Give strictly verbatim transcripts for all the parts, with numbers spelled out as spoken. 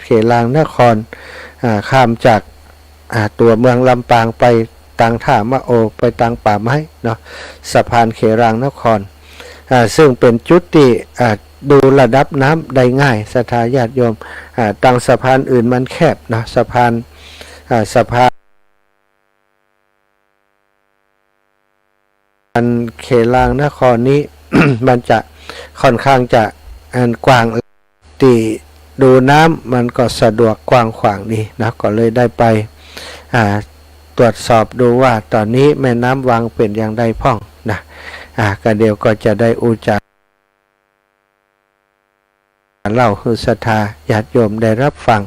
เขลางนคร อ่า ข้ามจาก อ่า ตั๋วเมืองลำปางไปตางท่ามะโอ ไปตางป่าไม้เนาะ สะพานเขลางนคร อ่า ซึ่งเป๋นจุดตี้ อ่า ดูระดับน้ำได้ง่าย ศรัทธาญาติโยม อ่า ตางสะพานอื่นมันแคบเนาะ สะพาน อ่า สะพาน อันเขลางนครนี้ มันจะค่อนข้างจะอันกว้าง ตี้ดูน้ำมันก็สะดวกกว้างขวางดีนะ ก็เลยได้ไป อ่า ตรวจสอบดูว่าต๋อนนี้แม่น้ำวังเป๋นอย่างใดพ่องนะ อ่า ก็เดี๋ยวก็จะได้อู้จ๋า เล่าหื้อศรัทธาญาติโยมได้ฮับฟัง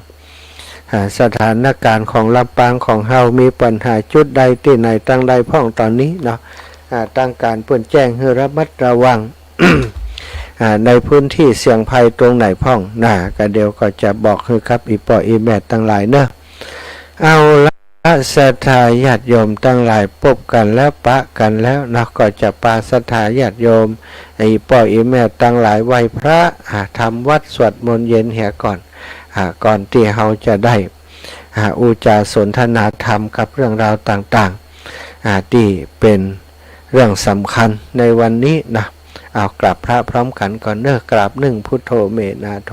อ่า สถานการณ์ของลำปางของเฮามีปัญหาจุดใดตี้ไหนตางใดพ่องต๋อนนี้เนาะ อ่า ตางก๋านเปิ้นแจ้งหื้อระมัดระวัง อ่า ในพื้นที่เสี่ยงภัยตรงไหนพ่องนะ ก็เดี๋ยวก็จะบอกหื้อกับอี่ป้ออี่แม่ตังหลายเนาะ เอาละ ศรัทธาญาติโยมตังหลาย ปบกั๋นแล้วปะกั๋นแล้วเนาะ ก็จะปาศรัทธาญาติโยม อี่ป้ออี่แม่ตังหลายไหว้พระ อ่า ทำวัตรสวดมนต์เย็นเหียก่อน อ่า ก่อนตี้เฮาจะได้ อ่า อู้จ๋าสนทนาธรรมกับเรื่องราวต่างๆ อ่า ตี้เป๋นเรื่องสำคัญในวันนี้นะ เอากราบพระพร้อมกั๋นก่อนเนาะ กราบหนึ่ง พุทโธเมนาโถ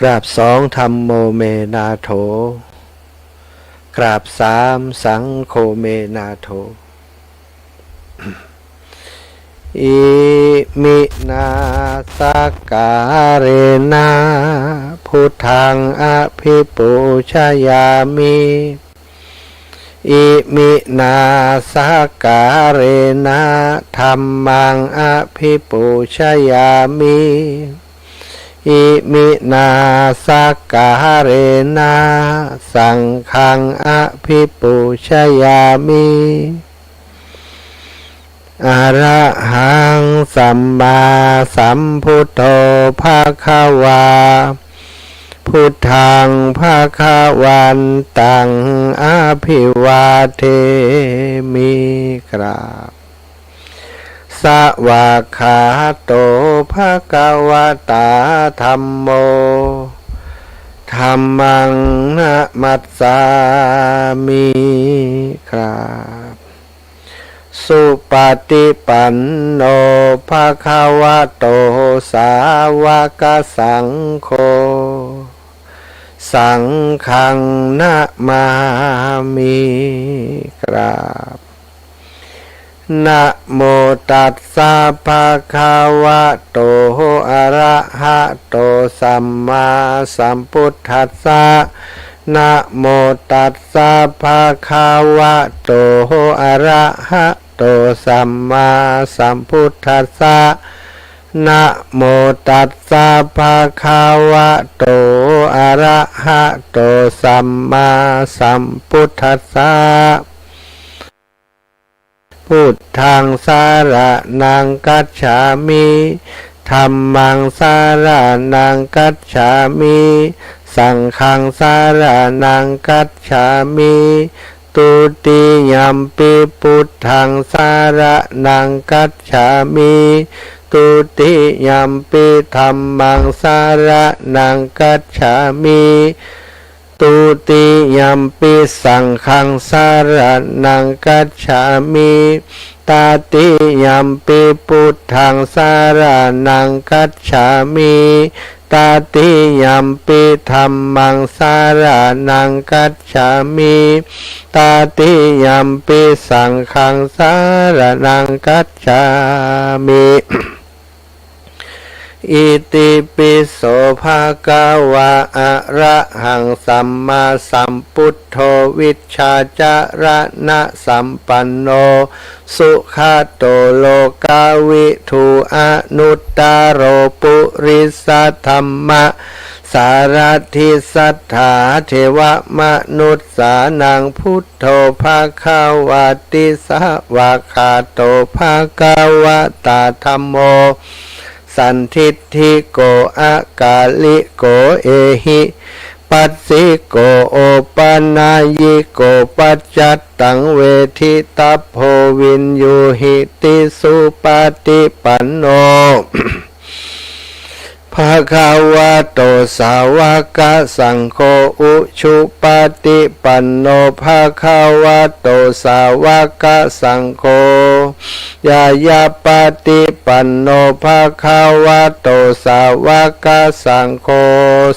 กราบสอง ธัมโมเมนาโถ กราบสาม สังโฆเมนาโถ อิมินา สักการะนะ พุทธัง อภิปูชยามิ อิมินา สักการะนะ ธัมมัง อภิปูชยามิ อิมินา สักการะนะ สังฆัง อภิปูชยามิ อะระหัง สัมมาสัมพุทโธ ภะคะวา พุทธัง ภะคะวันตัง อะภิวาเทมิ กราบ สวากขาโต ภะคะวะตา ธัมโม ธัมมัง นะมัสสามิ กราบ สุปะติปันโน ภะคะวะโต สาวะกะสังโฆ สังฆัง นะมามิ กราบ นะโมตัสสะ ภะคะวะโต อะระหะโต สัมมาสัมพุทธัสสะ นะโมตัสสะ ภะคะวะโต อะระหะโต สัมมาสัมพุทธัสสะ นะโมตัสสะ ภะคะวะโต อะระหะโต สัมมาสัมพุทธัสสะ พุทธัง สะระณัง กัจฉามิ ธัมมัง สะระณัง กัจฉามิ สังฆัง สะระณัง กัจฉามิ ทุติยัมปิ พุทธัง สะระณัง กัจฉามิ ทุติยัมปิ ธัมมัง สะระณัง กัจฉามิ ทุติยัมปิ สังฆัง สะระณัง กัจฉามิ ตติยัมปิ พุทธัง สะระณัง กัจฉามิ ตติยัมปิ ธัมมัง สะระณัง กัจฉามิ ตติยัมปิ สังฆัง สะระณัง กัจฉามิ อิติปิโส ภะคะวะ อะระหัง สัมมาสัมพุทโธ วิชชาจะระณะสัมปันโน สุขะโต โลกะวิทู อนุตตะโร ปุริสะธัมมะสารถิ สัตถาเทวะมนุสสานัง พุทโธ ภะคะวะติ สวากขาโต ภะคะวะตา ธัมโม สันทิฏฐิโก อะกาลิโก เอหิปัสสิโก โอปะนายยิโก ปัจจัตตัง เวทิตัพโพ วินยูหิติ สุปะติปันโน ภ ภะคะวะโต สาวกสังโฆ อุชุปะติปันโน ภะคะวะโต สาวกสังโฆ ญาณะปะติปันโน ภะคะวะโต สาวกสังโฆ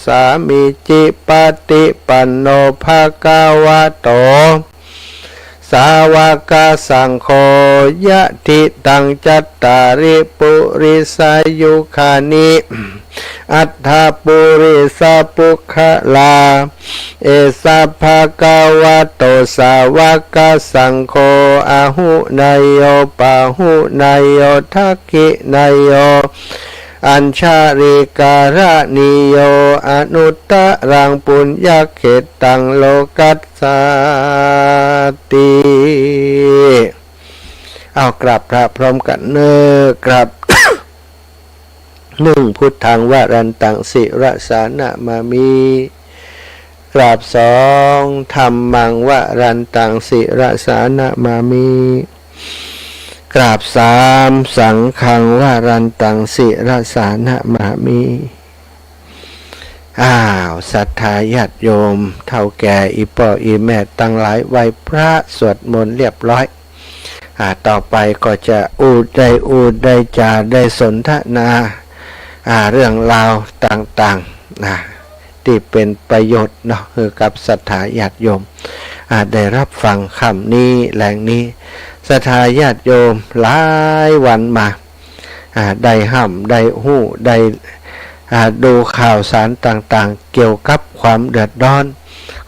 สามีจิปะติปันโน ภะคะวะโต สาวกสังโฆ ยะถิตัง จัตตาริ ปุริสายุคานิ อัตถะ ปุริสะปุคคลา เอสะ ภะคะวะโต สาวกสังโฆ อาหุเนยโย ปาหุเนยโย ทักขิเนยโย อัญชลีกรณีโย อนุตตรัง ปุญญะเขตตัง โลกัสสาติ เอากราบพระพร้อมกั๋นเน่อ กราบ นึ่ง พุทธัง วรันตัง ศิรสานะมามิ กราบ สอง ธัมมัง วรันตัง ศิรสานะมามิ กราบ สาม สังฆัง วรันตัง ศิรสานะมามิ อ้าว ศรัทธาญาติโยม เฒ่าแก่อีป้ออีแม่ตังหลาย ไหว้พระสวดมนต์เรียบร้อย อ่า ต่อไปก็จะอู้ได้อู้ได้จ๋าได้สนทนา อ่า เรื่องราวต่างๆ นะ ตี้เป๋นประโยชน์เนาะ หื้อกับศรัทธาญาติโยม อ่า ได้ฮับฟังค่ำนี้แลงนี้ ศรัทธาญาติโยมหลายวันมา อ่า ได้ฮับ ได้ฮู้ ได้ อ่า ดูข่าวสารต่างๆ เกี่ยวกับความเดือดร้อน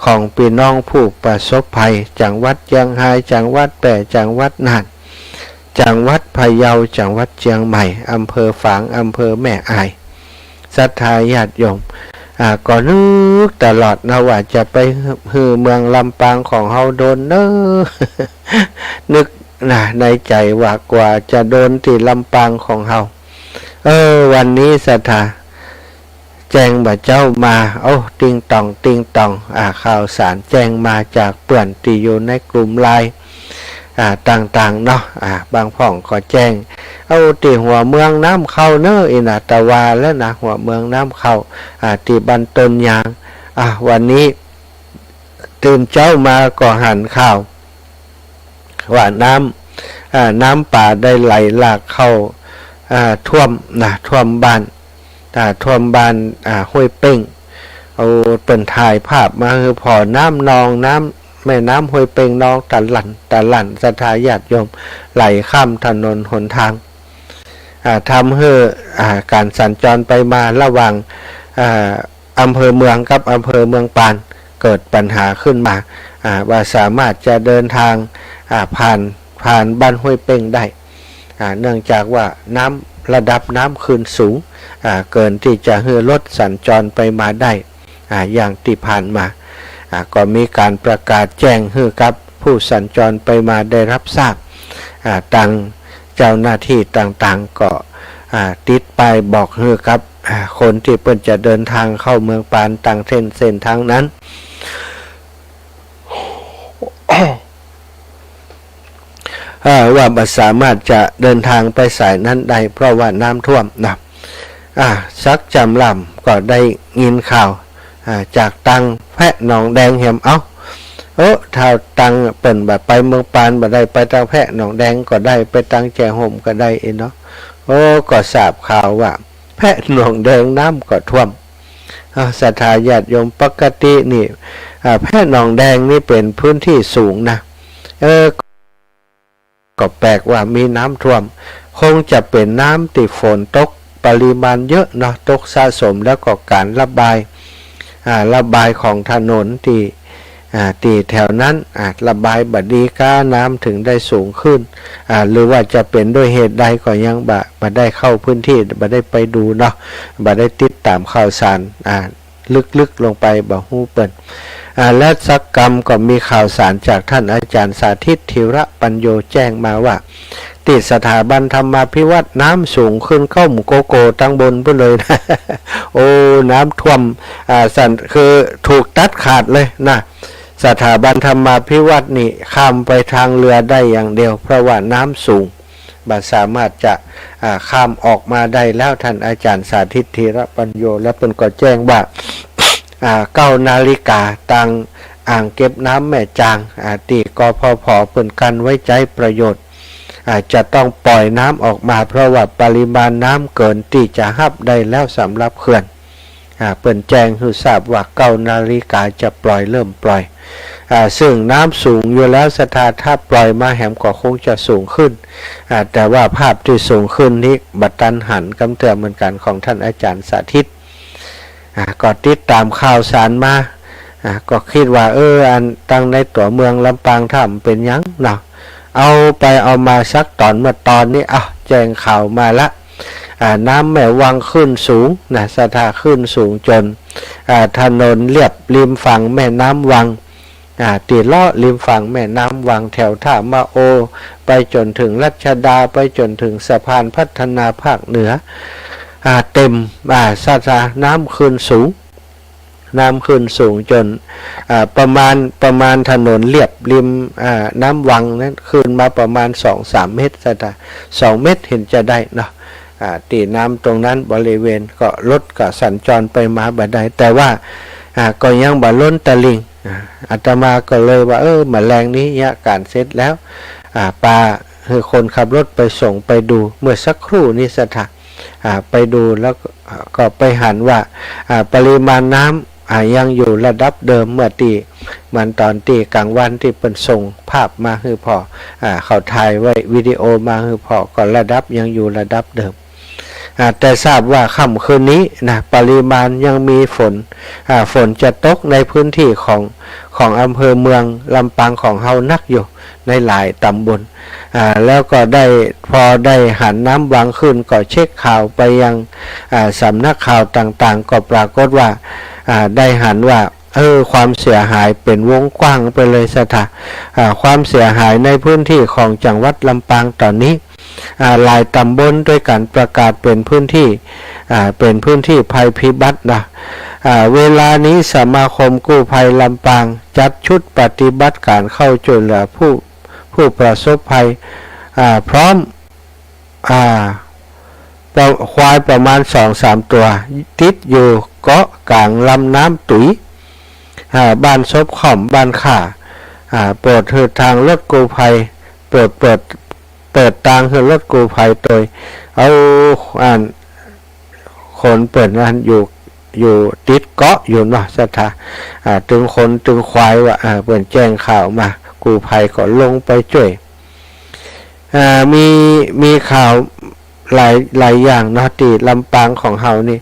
ของปี้น้องผู้ประสบภัย จังหวัดเจียงฮาย จังหวัดแป้ จังหวัดน่าน จังหวัดพะเยา จังหวัดเจียงใหม่ อำเภอฝาง อำเภอแม่อาย ศรัทธาญาติโยม อ่า ก็นึกตลอดนะว่าจะไปหื้อเมืองลำปางของเฮาโดนเน้อ นึกนะในใจ๋ว่ากว่าจะโดนตี้ลำปางของเฮา เออ วันนี้ศรัทธาแจ้งบ่าเจ้ามา โอ้ ติ๊งต่อง ติ๊งต่อง อ่า ข่าวสารแจ้งมาจากเปื้อนตี้อยู่ในกลุ่มไลน์ อ่า ต่างๆ เนาะ อ่า บางพ่องก็แจ้ง เอาตี้หัวเมืองน้ำเข้าเน้อ อินาตะวาแล้วนะ หัวเมืองน้ำเข้า อ่า ตี้บ้านต้นยาง อ่า วันนี้ตื่นเจ๊ามาก็หันข่าว ว่าน้ำ อ่า น้ำป่าได้ไหลหลากเข้า อ่า ท่วมนะ ท่วมบ้าน อ่า ท่วมบ้าน อ่า ห้วยเป้ง เอาเปิ้นถ่ายภาพมาหื้อผ่อ น้ำนอง น้ำ แม่น้ำห้วยเป้งนองตะหลั่น ตะหลั่น ศรัทธาญาติโยม ไหลข้ามถนนหนทาง อ่า ทำหื้อ อ่า ก๋านสัญจรไปมาระหว่าง อ่า อำเภอเมืองกับอำเภอเมืองปาน เกิดปัญหาขึ้นมา อ่า บ่สามารถจะเดินทาง อ่า ผ่าน ผ่านบ้านห้วยเป้งได้ อ่า เนื่องจากว่าน้ำ ระดับน้ำขึ้นสูง อ่า เกินตี้จะหื้อรถสัญจรไปมาได้ อ่า อย่างตี้ผ่านมา อ่า ก็มีก๋านประกาศแจ้งหื้อกับผู้สัญจรไปมาได้ฮับทราบ อ่า ตังเจ้าหน้าตี้ต่างๆ ก็ อ่า ติดป้ายบอกหื้อกับ อ่า คนตี้เปิ้นจะเดินทางเข้าเมืองปานตางเส้น เส้นทางนั้น เอ่อ ว่าบ่สามารถจะเดินทางไปสายนั้นได้ เพราะว่าน้ำท่วมนะ อ่า สักจำล่ำก็ได้ยินข่าว อ่า จากตางแพะหนองแดงแหม เอ้า โอ้ ถ้าตางเปิ้นบ่ไปเมืองปานบ่ได้ ไปตางแพะหนองแดงก็ได้ ไปตางแจ้ห่มก็ได้เนาะ โอ้ ก็ทราบข่าวว่าแพะหนองแดงน้ำก็ท่วม อ่า ศรัทธาญาติโยม ปกตินี่ อ่า แพะหนองแดงนี่เป๋นพื้นตี้สูงนะ เออ ก็แปลกว่ามีน้ำท่วม คงจะเป๋นน้ำตี้ฝนตกปริมาณเยอะเนาะ ตกสะสมแล้วก็ก๋านระบาย อ่า ระบายของถนนตี้ อ่า ตี้แถวนั้น อ่า ระบายบ่ดีก้า น้ำถึงได้สูงขึ้น อ่า หรือว่าจะเป๋นด้วยเหตุใดก็ยังบ่ บ่ได้เข้าพื้นตี้ บ่ได้ไปดูเนาะ บ่ได้ติดต๋ามข่าวสาร อ่า ลึกๆ ลงไป บ่ฮู้เปิ้น อ่า และสักกำก็มีข่าวสารจากต้านอาจ๋ารย์สาธิต ธีระปัญโญ แจ้งมาว่า ตี้สถาบันธรรมาภิวัฒน์น้ำสูงขึ้นก้มโกโก้ตังบนปู้นเลยนะ โอ้ น้ำท่วม อ่า สั่น คือถูกตัดขาดเลยนะ สถาบันธรรมาภิวัฒน์นี่ข้ามไปตางเฮือได้อย่างเดียว เพราะว่าน้ำสูง บ่สามารถจะ อ่า ข้ามออกมาได้แล้ว ท่านอาจารย์สาธิต ธีรปัญโญ และเปิ้นก็แจ้งว่า อ่า เก้านาฬิกา ตางอ่างเก็บน้ำแม่จาง อ่า ตี้ กพผ เปิ้นกั้นไว้ใจ๊ประโยชน์ อ่า จะต้องปล่อยน้ำออกมา เพราะว่าปริมาณน้ำเกินตี้จะฮับได้แล้วสำหรับเขื่อน อ่า เปิ้นแจ้งหื้อทราบว่าเก้านาฬิกาจะปล่อย เริ่มปล่อย อ่า ซึ่งน้ำสูงอยู่แล้วศรัทธา ถ้าปล่อยมาแหมก็คงจะสูงขึ้น อ่า แต่ว่าภาพตี้สูงขึ้นนี้บ่ตันหันกำเตื้อเหมือนกั๋น ของท่านอาจารย์สาธิต อ่า ก็ติดต๋ามข่าวสารมา อ่า ก็กึ๊ดว่า เออ อันตังในตั๋วเมืองลำปางถ้าบ่เป๋นหยังเนาะ เอาไปเอามาสักต๋อน เมื่อต๋อนนี้ อ้าว แจ้งข่าวมาละ อ่า น้ำแม่วังขึ้นสูงนะศรัทธา ขึ้นสูงจ๋น อ่า ถนนเลียบริมฝั่งแม่น้ำวัง อ่า ตี้เลาะริมฝั่งแม่น้ำวัง แถวท่ามะโอ ไปจ๋นเถิงรัชดา ไปจ๋นเถิงสะพานพัฒนาภาคเหนือ อ่า เต็ม อ่า ศรัทธา น้ำขึ้นสูง น้ำขึ้นสูงจ๋น อ่า ประมาณ ประมาณถนนเลียบริม อ่า น้ำวังนั้นขึ้นมาประมาณสองสามเมตรศรัทธา สองเมตรเห็นจะได้เนาะ อ่า ตี้น้ำตรงนั้นบริเวณก็รถก็สัญจรไปมาบ่ได้ แต่ว่า อ่า ก็ยังบ่ล้นตลิ่ง อ่า อาตมาก็เลยว่า เออ เมื่อแลงนี้เยียะก๋านเสร็จแล้ว อ่า ปาหื้อคนขับรถไปส่งไปดู เมื่อสักครู่นี้ศรัทธา อ่า ไปดูแล้วก็ ก็ไปหันว่า อ่า ปริมาณน้ำ อ่า ยังอยู่ระดับเดิม เมื่อตี้ มันต๋อนตี้กลางวันตี้เปิ้นส่งภาพมาหื้อผ่อ อ่า เขาถ่ายไว้วิดีโอมาหื้อผ่อ ก็ระดับยังอยู่ระดับเดิม อ่า แต่ทราบว่าค่ำคืนนี้นะ ปริมาณยังมีฝน อ่า ฝนจะตกในพื้นที่ของ ของอำเภอเมืองลำปางของเฮานักอยู่ ในหลายตำบล อ่า แล้วก็ได้ พอได้หันน้ำวังขึ้น ก็เช็คข่าวไปยัง อ่า สำนักข่าวต่างๆ ก็ปรากฏว่า อ่า ได้หันว่า เออ ความเสียหายเป๋นวงกว้างไปเลยศรัทธา อ่า ความเสียหายในพื้นที่ของจังหวัดลำปางต๋อนนี้ อ่า หลายตำบลด้วยกั๋นประกาศเป๋นพื้นที่ อ่า เป๋นพื้นที่ภัยพิบัตินะ อ่า เวลานี้สมาคมกู้ภัยลำปางจัดชุดปฏิบัติก๋านเข้าช่วยเหลือผู้ ผู้ประสบภัย อ่า พร้อม อ่า ปะ ควายประมาณสองสามตั๋ว ติดอยู่เกาะก๋างลำน้ำตุ๋ย อ่า บ้านศพค่อม บ้านค่า อ่า โปรดหื้อทางรถกู้ภัย โปรดเปิด เปิดตางหื้อรถกู้ภัยโตย เอา อัน คนเปิ้นอันอยู่ อยู่ติดเกาะอยู่เนาะศรัทธา อ่า ตึงคนตึงควายว่า อ่า เปิ้นแจ้งข่าวมา กู้ภัยก็ลงไปจ้วย อ่า มี มีข่าวหลาย หลายอย่างเนาะ ตี้ลำปางของเฮานี่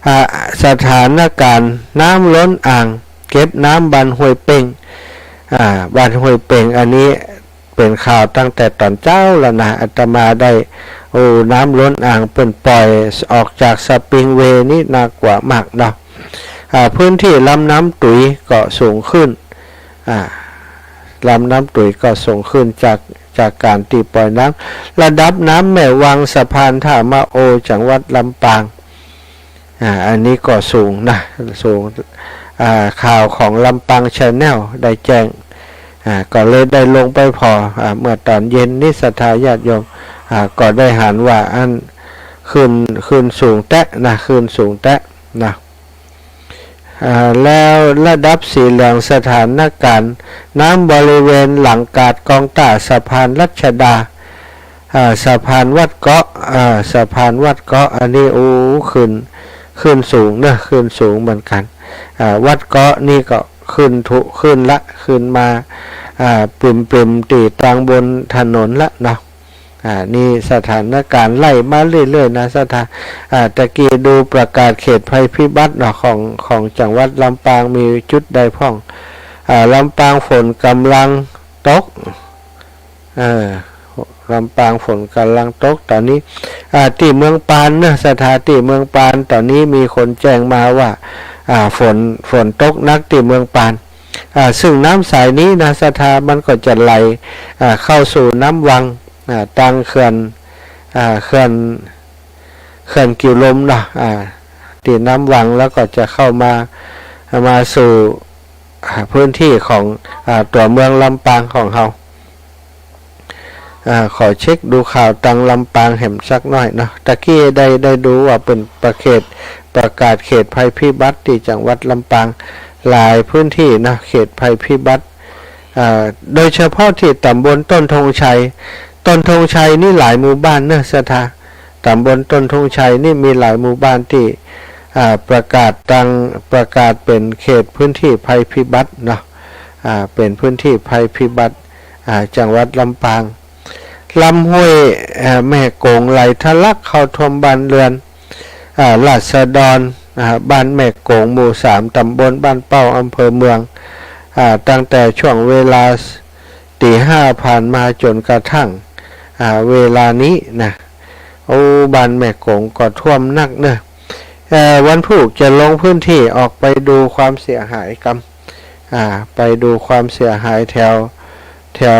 อ่า สถานการณ์น้ำล้นอ่างเก็บน้ำบ้านห้วยเป้ง อ่า บ้านห้วยเป้ง อันนี้ เป๋นข่าวตั้งแต่ต๋อนเจ๊าแล้วนะ อาตมาได้ โอ้ น้ำล้นอ่างเปิ้นปล่อยออกจากสปริงเวย์นี่น่ากลัวมากเนาะ อ่า พื้นที่ลำน้ำตุ๋ยก็สูงขึ้น อ่า ลำน้ำตุ๋ยก็สูงขึ้นจาก จากก๋านตี้ปล่อยน้ำ ระดับน้ำแม่วังสะพานท่ามะโอ จังหวัดลำปาง อ่า อันนี้ก็สูงนะ สูง อ่า ข่าวของลำปางแชนแนลได้แจ้ง อ่า ก็เลยได้ลงไปผ่อ อ่า เมื่อต๋อนเย็นนี้ศรัทธาญาติโยม อ่า ก็ได้หันว่าอันขึ้น ขึ้นสูงแต๊นะ ขึ้นสูงแต๊นะ อ่า แล้วระดับสีเหลืองสถานการณ์น้ำบริเวณหลังกาดกองต้า สะพานรัชดา อ่า สะพานวัดเกาะ อ่า สะพานวัดเกาะ อันนี้ โอ้ ขึ้น ขึ้นสูงนะ ขึ้นสูงเหมือนกั๋น อ่า วัดเกาะนี่ก็ขึ้นทุ ขึ้นละ ขึ้นมา อ่า ปริ่มๆ ตี้ตางบนถนนละเนาะ อ่า นี่สถานการณ์ไล่มาเรื่อยๆ นะศรัทธา อ่า ตะกี้ดูประกาศเขตภัยพิบัติเนาะ ของ ของจังหวัดลำปางมีจุดใดพ่อง อ่า ลำปางฝนกำลังตก เออ ลำปางฝนกำลังตกต๋อนนี้ อ่า ตี้เมืองปานเนาะศรัทธา ตี้เมืองปานต๋อนนี้มีคนแจ้งมาว่า อ่า ฝน ฝนตกหนักตี้เมืองปาน อ่า ซึ่งน้ำสายนี้นะศรัทธา มันก็จะไหล อ่า เข้าสู่น้ำวัง อ่า ตางเขื่อน อ่า เขื่อน เขื่อนกิ่วลมเนาะ อ่า ตี้น้ำวังแล้วก็จะเข้ามา มาสู่ อ่า พื้นที่ของ อ่า ตั๋วเมืองลำปางของเฮา อ่า ขอเช็คดูข่าวตังลำปางแหมสักหน้อยเนาะ ตะกี้ได้ ได้ดูว่าเปิ้นประเขต ประกาศเขตภัยพิบัติตี้จังหวัดลำปางหลายพื้นที่นะ เขตภัยพิบัติ อ่า โดยเฉพาะตี้ต๋ำบลต้นธงชัย ต้นธงชัยนี่หลายหมู่บ้านเนอะศรัทธา ต๋ำบลต้นธงชัยนี่มีหลายหมู่บ้านตี้ อ่า ประกาศตัง ประกาศเป๋นเขตพื้นที่ภัยพิบัติเนาะ อ่า เป๋นพื้นที่ภัยพิบัติ อ่า จังหวัดลำปาง ลำห้วย เอ่อ แม่โก๋งไหลทะลักเข้าท่วมบ้านเรือน อ่า ราษฎร อ่า บ้านแม่โก๋ง หมู่สาม ต๋ำบลบ้านเป้า อำเภอเมือง อ่า ตั้งแต่ช่วงเวลาตีห้าผ่านมาจ๋นกระทั่ง อ่า เวลานี้นะ โอ้ บ้านแม่โก๋งก็ท่วมหนักเนอะ เอ่อ วันพูกจะลงพื้นที่ออกไปดูความเสียหายกำ อ่า ไปดูความเสียหายแถว แถว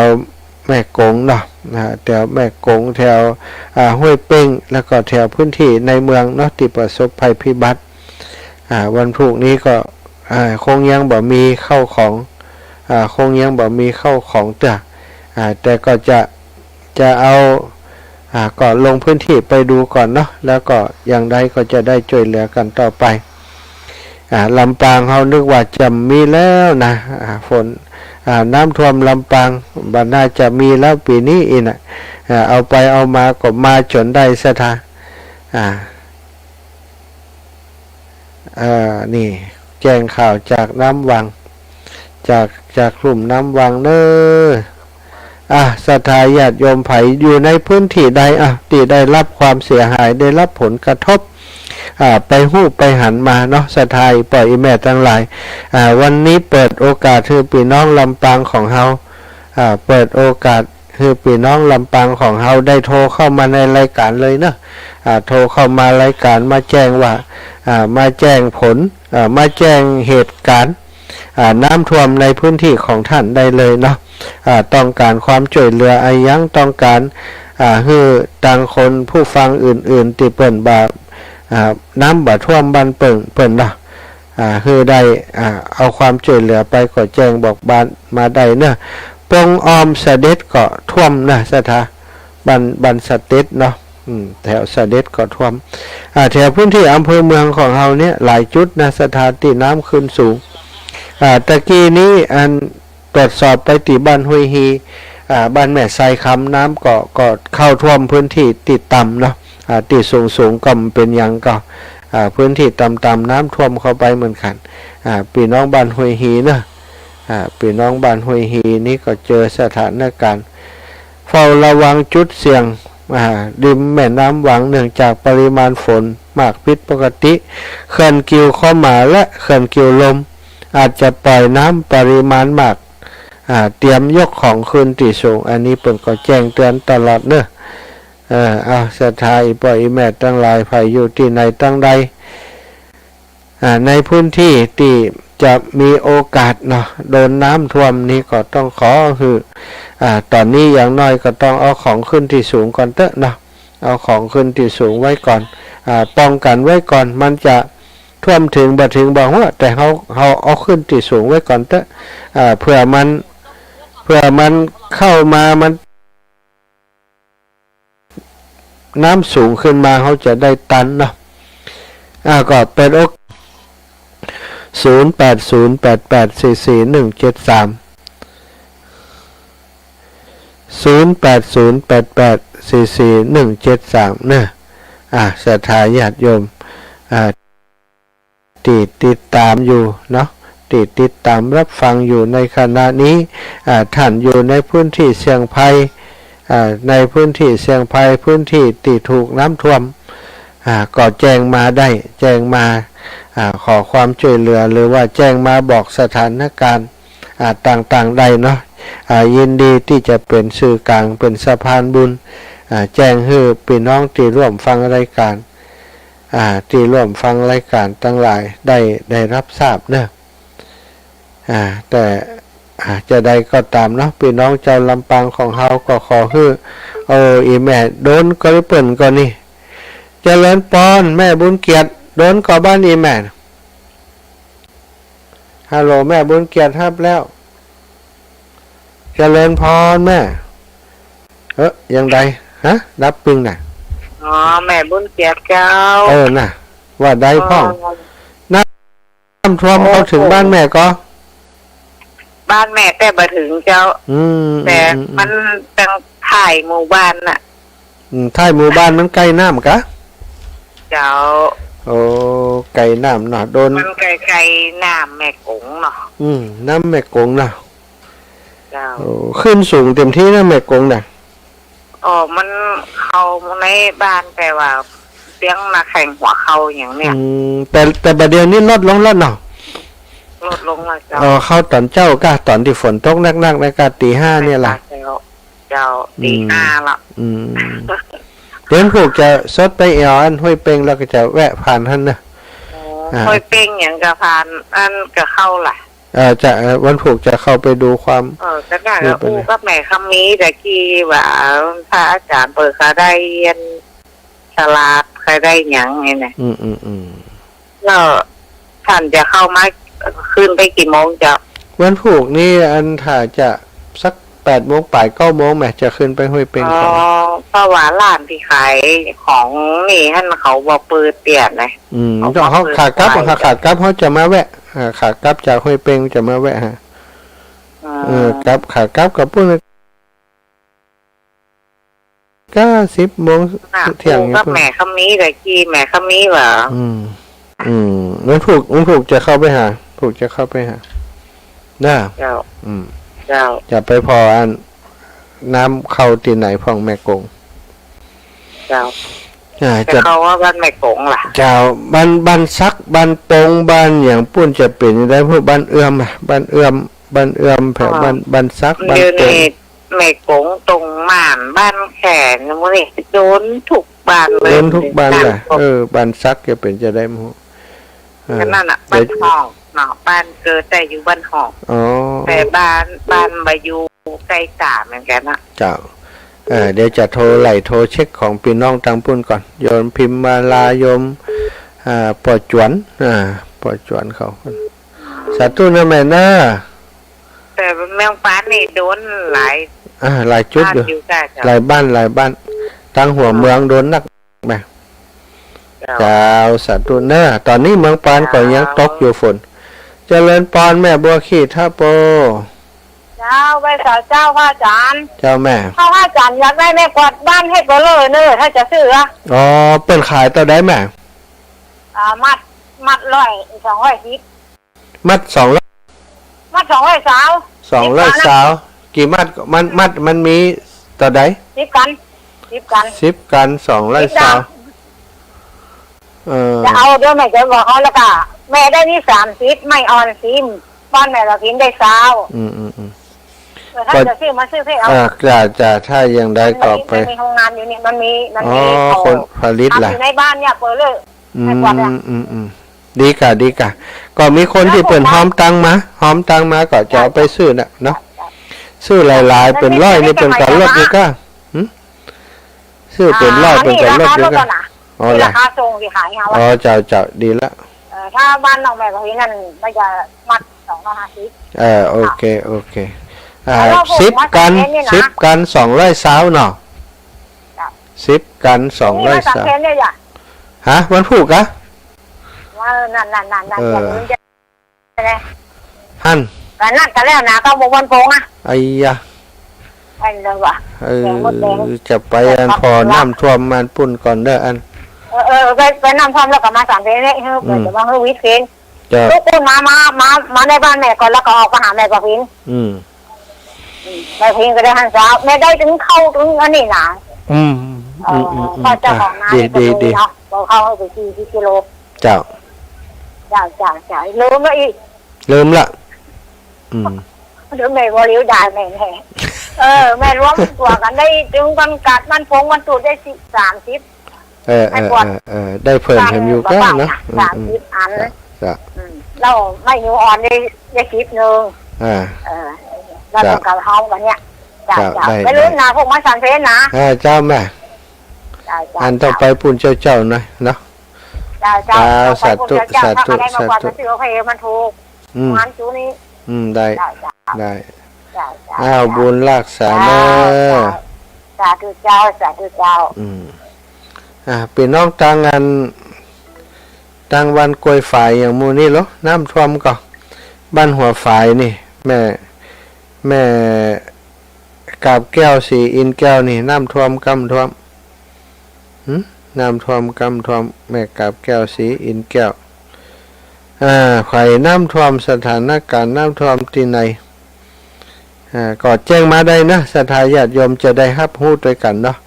แม่โก๋งเนาะ อ่า แถวแม่โก๋ง แถว อ่า ห้วยเป้ง แล้วก็แถวพื้นที่ในเมืองเนาะ ตี้ประสบภัยพิบัติ อ่า วันพูกนี้ก็ อ่า คงยังบ่มีข้าวของ อ่า คงยังบ่มีข้าวของเตื้อ อ่า แต่ก็จะ จะเอา อ่า ก็ลงพื้นที่ไปดูก่อนเนาะ แล้วก็อย่างใดก็จะได้จ้วยเหลือกั๋นต่อไป อ่า ลำปางเฮานึกว่าจะมีแล้วนะ อ่า ฝน อ่า น้ำท่วมลำปางบ่น่าจะมีแล้วปี๋นี้อี้นะ อ่า เอาไปเอามาก็มาจ๋นได้ศรัทธา อ่า อ่า นี่แจ้งข่าวจากน้ำวัง จาก จากลุ่มน้ำวังเนอะ อ่ะ ศรัทธาญาติโยมใผอยู่ในพื้นที่ใด อ่ะ ตี้ได้รับความเสียหาย ได้รับผลกระทบ อ่า ไปฮู้ไปหันมาเนาะ ศรัทธาอี่ป้ออี่แม่ตังหลาย อ่า วันนี้เปิดโอกาสหื้อปี้น้องลำปางของเฮา อ่า เปิดโอกาสหื้อปี้น้องลำปางของเฮาได้โทรเข้ามาในรายก๋านเลยเนอะ อ่า โทรเข้ามารายก๋านมาแจ้งว่า อ่า มาแจ้งผล อ่า มาแจ้งเหตุก๋ารณ์ อ่า น้ำท่วมในพื้นที่ของต้านได้เลยเนาะ อ่า ต้องก๋านความจ้วยเหลืออะหยัง ต้องก๋าน อ่า หื้อตางคนผู้ฟังอื่นๆ ตี้เปิ้นบ่า อ่า น้ำบ่ท่วมบ้านเปิ้น เปิ้นเนาะ อ่า หื้อได้ อ่า เอาความจ้วยเหลือไปก็แจ้งบอกบ้านมาได้เนอะ ปงอ้อมเสด็จก็ท่วมนะศรัทธา บ้าน บ้านเสด็จเนาะ อืม แถวเสด็จก็ท่วม อ่า แถวพื้นที่อำเภอเมืองของเฮาเนี่ยหลายจุดนะศรัทธา ตี้น้ำขึ้นสูง อ่า ตะกี้นี้อันตรวจสอบไปตี้บ้านห้วยฮี อ่า บ้านแม่ทรายคำ น้ำก็ ก็เข้าท่วมพื้นที่ตี้ต่ำเนาะ อ่า ตี้สูงๆ ก็บ่เป๋นหยังก็ อ่า พื้นที่ต่ำๆ น้ำท่วมเข้าไปเหมือนกั๋น อ่า ปี้น้องบ้านห้วยฮีเนอะ อ่า ปี้น้องบ้านห้วยฮีนี่ก็เจอสถานก๋ารณ์ เฝ้าระวังจุดเสี่ยง อ่า ริมแม่น้ำวัง เนื่องจากปริมาณฝนมากผิดปกติ เขื่อนกิ่วขอหมาและเขื่อนกิ่วลม อาจจะปล่อยน้ำปริมาณมาก อ่า เตรียมยกของขึ้นตี้สูง อันนี้เปิ้นก็แจ้งเตือนตลอดเนอะ เออ เอา ศรัทธาอี่ป้ออี่แม่ตังหลาย ใผอยู่ตี้ไหนตังใด อ่า ในพื้นที่ตี้จะมีโอกาสเนาะ โดนน้ำท่วมนี้ก็ต้องขอหื้อ อ่า ต๋อนนี้อย่างน้อยก็ต้องเอาของขึ้นตี้สูงก่อนเต๊อะเนาะ เอาของขึ้นตี้สูงไว้ก่อน อ่า ป้องกั๋นไว้ก่อน มันจะท่วมเถิงบ่เถิงบ่ฮู้ แต่เฮา เฮาเอาขึ้นตี้สูงไว้ก่อนเต๊อะ อ่า เผื่อมัน เผื่อมันเข้ามา มัน น้ำสูงขึ้นมา เฮาจะได้ตันเนาะ อ่า ก็เปิดโอกาส ศูนย์แปดศูนย์แปดแปดสี่สี่หนึ่งเจ็ดสาม ศูนย์แปดศูนย์แปดแปดสี่สี่หนึ่งเจ็ดสาม เนอะ อ่า ศรัทธาญาติโยม อ่า ตี้ติดต๋ามอยู่เนาะ ตี้ติดต๋ามรับฟังอยู่ในขณะนี้ อ่า ต้านอยู่ในพื้นที่เสี่ยงภัย อ่า ในพื้นที่เสี่ยงภัย พื้นที่ตี้ถูกน้ำท่วม อ่า ก็แจ้งมาได้ แจ้งมา อ่า ขอความจ้วยเหลือ หรือว่าแจ้งมาบอกสถานก๋ารณ์ อ่า ต่างๆ ได้เนาะ อ่า ยินดีตี้จะเป๋นสื่อกลาง เป๋นสะพานบุญ อ่า แจ้งหื้อปี้น้องตี้ร่วมฟังรายก๋าน อ่า ตี้ร่วมฟังรายก๋านตังหลายได้ ได้รับทราบเนอะ อ่า แต่ อ่า จะใดก็ต๋ามเนาะ ปี้น้องจาวลำปางของเฮาก็ขอหื้อ โอ้ อี่แม่โดนก็ได้เปิ้นก็นี่ เจริญปอน แม่บุญเกียรติ โดนก็บ้านอี่แม่ ฮัลโหล แม่บุญเกียรติฮับแล้ว เจริญพรแม่ เออ ยังใด ฮะ ดับปิ้งน่ะ อ๋อ แม่บุญเกียรติเจ้า เออ น่ะ ว่าใดพ่อง เออ น้ำท่วมเข้าเถิงบ้านแม่ก่อ บ้านแม่แต่บ่เถิงเจ้า อืม แต่ อืม อืม มันตังท้ายหมู่บ้านน่ะ อืม ท้ายหมู่บ้านมันใก้น้ำกะ เจ้า โอ้ ใก้น้ำเนาะ โดน มันใก้ๆ น้ำแม่กงเนาะ อืม น้ำแม่กงเนาะ เจ้า โอ้ ขึ้นสูงเต็มตี้นะแม่กงน่ะ อ๋อ มันเข้าในบ้านแต่ว่าเสียงนาแข่งหัวเข่าอย่างเนี้ย อืม แต่ แต่บ่าเดี่ยวนี้ลดลงแล้วเนาะ ลดลงแล้วเจ้า อ๋อ เข้าต๋อนเจ๊ากะ ต๋อนตี้ฝนตกนักๆ นะกะ ตีห้าเนี่ยล่ะ เจ้า เจ้า อืม ตีห้าละ อืม เดี๋ยววันพูกจะซดไปแอ่วอันห้วยเปงแล้วก็จะแวะผ่านหั้นนะ อ๋อ อ่า ห้วยเปงอย่างกะผ่าน อันกะเข้าล่ะ เอ่อ จะ เอ่อ วันพูกจะเข้าไปดูความ เออ ก็น่าจะอู้กับแม่คำมีแต่กี้ว่า พระอาจารย์เปิ้นเคยได้เฮียนสลาด เคยได้หยังนี่นะ อืม อืม อืม แล้วท่านจะเข้ามา ขึ้นไปกี่โมงเจ้า วันพูกนี่อันถ้าจะสักแปดโมงป๋าย เก้าโมงแหม จะขึ้นไปห้วยเปง อ๋อ ของ เพราะว่าร้านตี้ขายของนี่หั้นเขาบ่เปิดเปียดนะ อืม เขาบ่เปิด ขากลับ ขาย ขากลับเขาจะมาแวะ อ่า ขากลับจากห้วยเปงจะมาแวะฮะ อืม เออ กลับ ขากลับกับปุ้น ก็สิบโมง น่ะ เที่ยง อู้กับแม่คำมีแต่กี้ แม่คำมีว่า อืม อืม วันพูก วันพูกจะเข้าไปหา พูกจะเข้าไปหา นะ เจ้า อืม เจ้า จะไปผ่ออัน น้ำเข้าตี้ไหนพ่องแม่กง เจ้า อ่า จะ จะเข้าว่าบ้านแม่กงล่ะ เจ้า บ้าน บ้านสัก บ้านปง บ้านหยังปุ้นจะเป๋นจะใด พวกบ้านเอื้อมอะ บ้านเอื้อม บ้านเอื้อมแผว อ๋อ บ้าน บ้านสัก บ้านปง เดี๋ยวนี้แม่กงตรงม่าน บ้านแขน หมู่นี้โดนทุกบ้านเลย โดนทุกบ้านแหละ เออ บ้านสักจะเป๋นจะใดหมู่ เออ ก็นั่นน่ะ เดี๋ยว บ้านหอกเนาะ บ้านเกิดแต่อยู่บ้านหอก อ๋อ แต่บ้าน บ้านบ่อยู่ใก้ต๋าเหมือนกั๋นนะ เจ้า เออ เดี๋ยวจะโทรไล่โทรเช็คของปี้น้องตางปุ้นก่อน โยมพิมมาลา โยม อ่า ป้อจวน อ่า ป้อจวนเขา สาธุนะแม่นะ แต่เมืองปานนี่โดนหลาย อ่า หลายจุดอยู่ บ้านอยู่จ้ะ เจ้า หลายบ้าน หลายบ้าน ตางหัวเมืองโดนนัก แม่ เจ้า เจ้า สาธุเนอะ ต๋อนนี้เมืองปานก็ยังตกอยู่ฝน เจ้า เจริญปอนแม่บัวขีดทะโป เจ้า ไหว้สาเจ้าพระอาจารย์ เจ้าแม่ ถ้าพระอาจารย์อยากได้ไม้กวาดบ้านให้เปิ้นเลยเนอะ ถ้าจะซื้ออะ อ๋อ เปิ้นขายเต้าใดแม่ อ่า มัด มัดร้อย สองร้อยสิบ มัดสองร้อย มัดสองร้อยซาว สองร้อยซาว สิบกั๋นนะ กี่มัด มัน มัดมันมีเต้าใด สิบกั๋น สิบกั๋น สิบกั๋น สองร้อยซาว สิบกั๋น เออ จะเอาเดี๋ยวแม่จะบอกเขาแล้วก็ แม่ได้นี่สามสิบ ไม้อ่อนสิบ บ้านแม่ละพินได้ซาว อืม อืม อืม เออ ถ้าจะซื้อมาซื้อให้เอา อ่า จ้ะ จ้ะ ถ้าอย่างใดก็ไป มันมี มันมีโฮงงานอยู่นี่ มันมี มันมี อ๋อ เขา คนผลิตล่ะ ทำอยู่ในบ้านเนี่ย เปิ้นเลย อืม ไม้กวาดอะ อืม อืม ดีก่ะ ดีก่ะ ก็มีคนตี้เปิ้นฮ้อมตังค์มา ฮ้อมตังค์มาก็จะเอาไปซื้อน่ะเนาะ ซื้อหลายๆ เป๋นร้อยนี่เปิ้นก็ลดอยู่ก่ะ หึ ซื้อเป๋นร้อย อ่า เปิ้นก็ลดอยู่ก่ะ อันนี้ราคาลดแล้วนะ อ๋อ นี่ราคาส่งตี้ขายเอาอะ อ๋อ เจ้า เจ้า ดีละ เอ่อ ถ้าบ้านน้องแม่ของพี่นั่น มันจะมัดสองร้อยห้าสิบ เออ โอเค โอเค อ่า แล้วก็ สิบกั๋น สิบกั๋น สองร้อยซาวเนาะ จ้ะ สิบกั๋น สองร้อยซาว นี่มาสังเกตเนี่ยจ้ะ ฮะ วันพูกกะ ว่า นั่น นั่น นั่น นั่น เออ อย่างนี้จะ หั้น กั๋นนั่นกั๋นแล้วนะ ก็บอกวันโกงอะ ไอ้ยะ อันเดียวว่ะ เออ แดงมดแดง จะไปอัน แต่ ผ่อน้ำท่วมมันปุ้นก่อนเด้ออัน เออ เออ ไป ไปน้ำท่วมแล้วก็มาสามเพลงเนี่ย เออ อืม เดี๋ยวมาเฮ้ยวิทย์เพลง เจ้า ทุกคนมา มา มา มาในบ้านแม่ก่อน แล้วก็ออกมาหาแม่กะพิน อืม อืม แม่พินก็ได้หันสาว แม่ได้ถึงเข้าถึงอันนี้นะ อืม อืม อืม อืม พ่อเจ้าของนา อ่ะ นี่ก็ ดี ดี มีเนาะ บอกเข้าไปสี่ สี่กิโล เจ้า เจ้า เจ้า เจ้า ลืมแล้วอีก ลืมละ อืม เดี๋ยวแม่ว่าเลี้ยวได้แม่แน่ เออ แม่รวมตั๋วกั๋นได้ถึงวันกัดวันพงวันตูดได้สิบ สามสิบ เออ เออ ไม้กวาด เออ เออ ได้เพิ่ม สาม เพิ่มอยู่ก็เนาะ สามสิบอัน อืม อืม จ้ะ อืม แล้วไม้ยูงอ่อนได้ ได้สิบหนึ่ง อ่า เออ แล้ว จ้ะ เปิ้นก็ฮ้อมกั๋นเนี่ย จ้ะ จ้ะ จ้ะ ได้ ไม่ลืมนะ ได้ พวกมาสังเพลนะ อ่า เจ้าแม่ จ้ะ จ้ะ อันต้องไปปุ้นเจ้าๆ หน่อยเนาะ จ้ะ จ้ะ อ่า ต้องไปปุ้นเจ้าๆ สาธุ ถ้าเขาได้ไม้กวาด สาธุ มาซื้อเอาให้มันถูก อืม งานจูนี้ อืม ได้ จ้ะ จ้ะ ได้ จ้ะ จ้ะ อ้าว บุญรักษาเนอะ จ้ะ จ้ะ สาธุเจ้า สาธุเจ้า อืม อ่า ปี้น้องตางอัน ตางบ้านกล้วยฝายอย่างหมู่นี้เหรอ น้ำท่วมก่อ บ้านหัวฝายนี่ แม่ แม่กาบแก้ว ศรีอินทร์แก้วนี่ น้ำท่วมก้ำท่วม หึ น้ำท่วมก้ำท่วม แม่กาบแก้ว ศรีอินทร์แก้ว อ่า ไขน้ำท่วม สถานการณ์น้ำท่วมตี้ไหน อ่า ก็แจ้งมาได้นะ ศรัทธาญาติโยมจะได้ฮับฮู้ตวยกั๋นเนาะ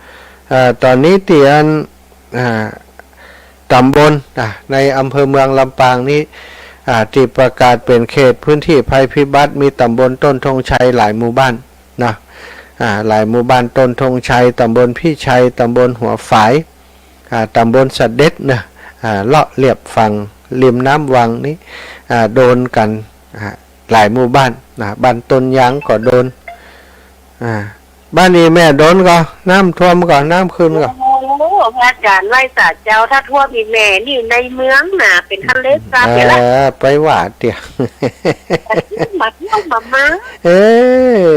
อ่า ต๋อนนี้ตี้อัน อ่า ต๋ำบล อ่า ในอำเภอเมืองลำปางนี้ อ่า ตี้ประกาศเป๋นเขตพื้นที่ภัยพิบัติ มีต๋ำบลต้นธงชัยหลายหมู่บ้านนะ อ่า หลายหมู่บ้าน ต้นธงชัย ต๋ำบลพิชัย ต๋ำบลหัวฝาย อ่า ต๋ำบลเสด็จนะ อ่า เลาะเลียบฝั่งริมน้ำวังนี้ อ่า โดนกั๋น อ่า หลายหมู่บ้านนะ บ้านต้นยางก็โดน อ่า บ้านอี่แม่โดนก่อ น้ำท่วมก่อ น้ำขึ้นก่อ โอ้โห พระอาจ๋ารย์ไหว้สาเจ้า ถ้าท่วมอี่แม่นี่ในเมืองนะ เป๋นทะเลสาบ เออ ไปว่าเตี้ย มาเที่ยวมามา เออ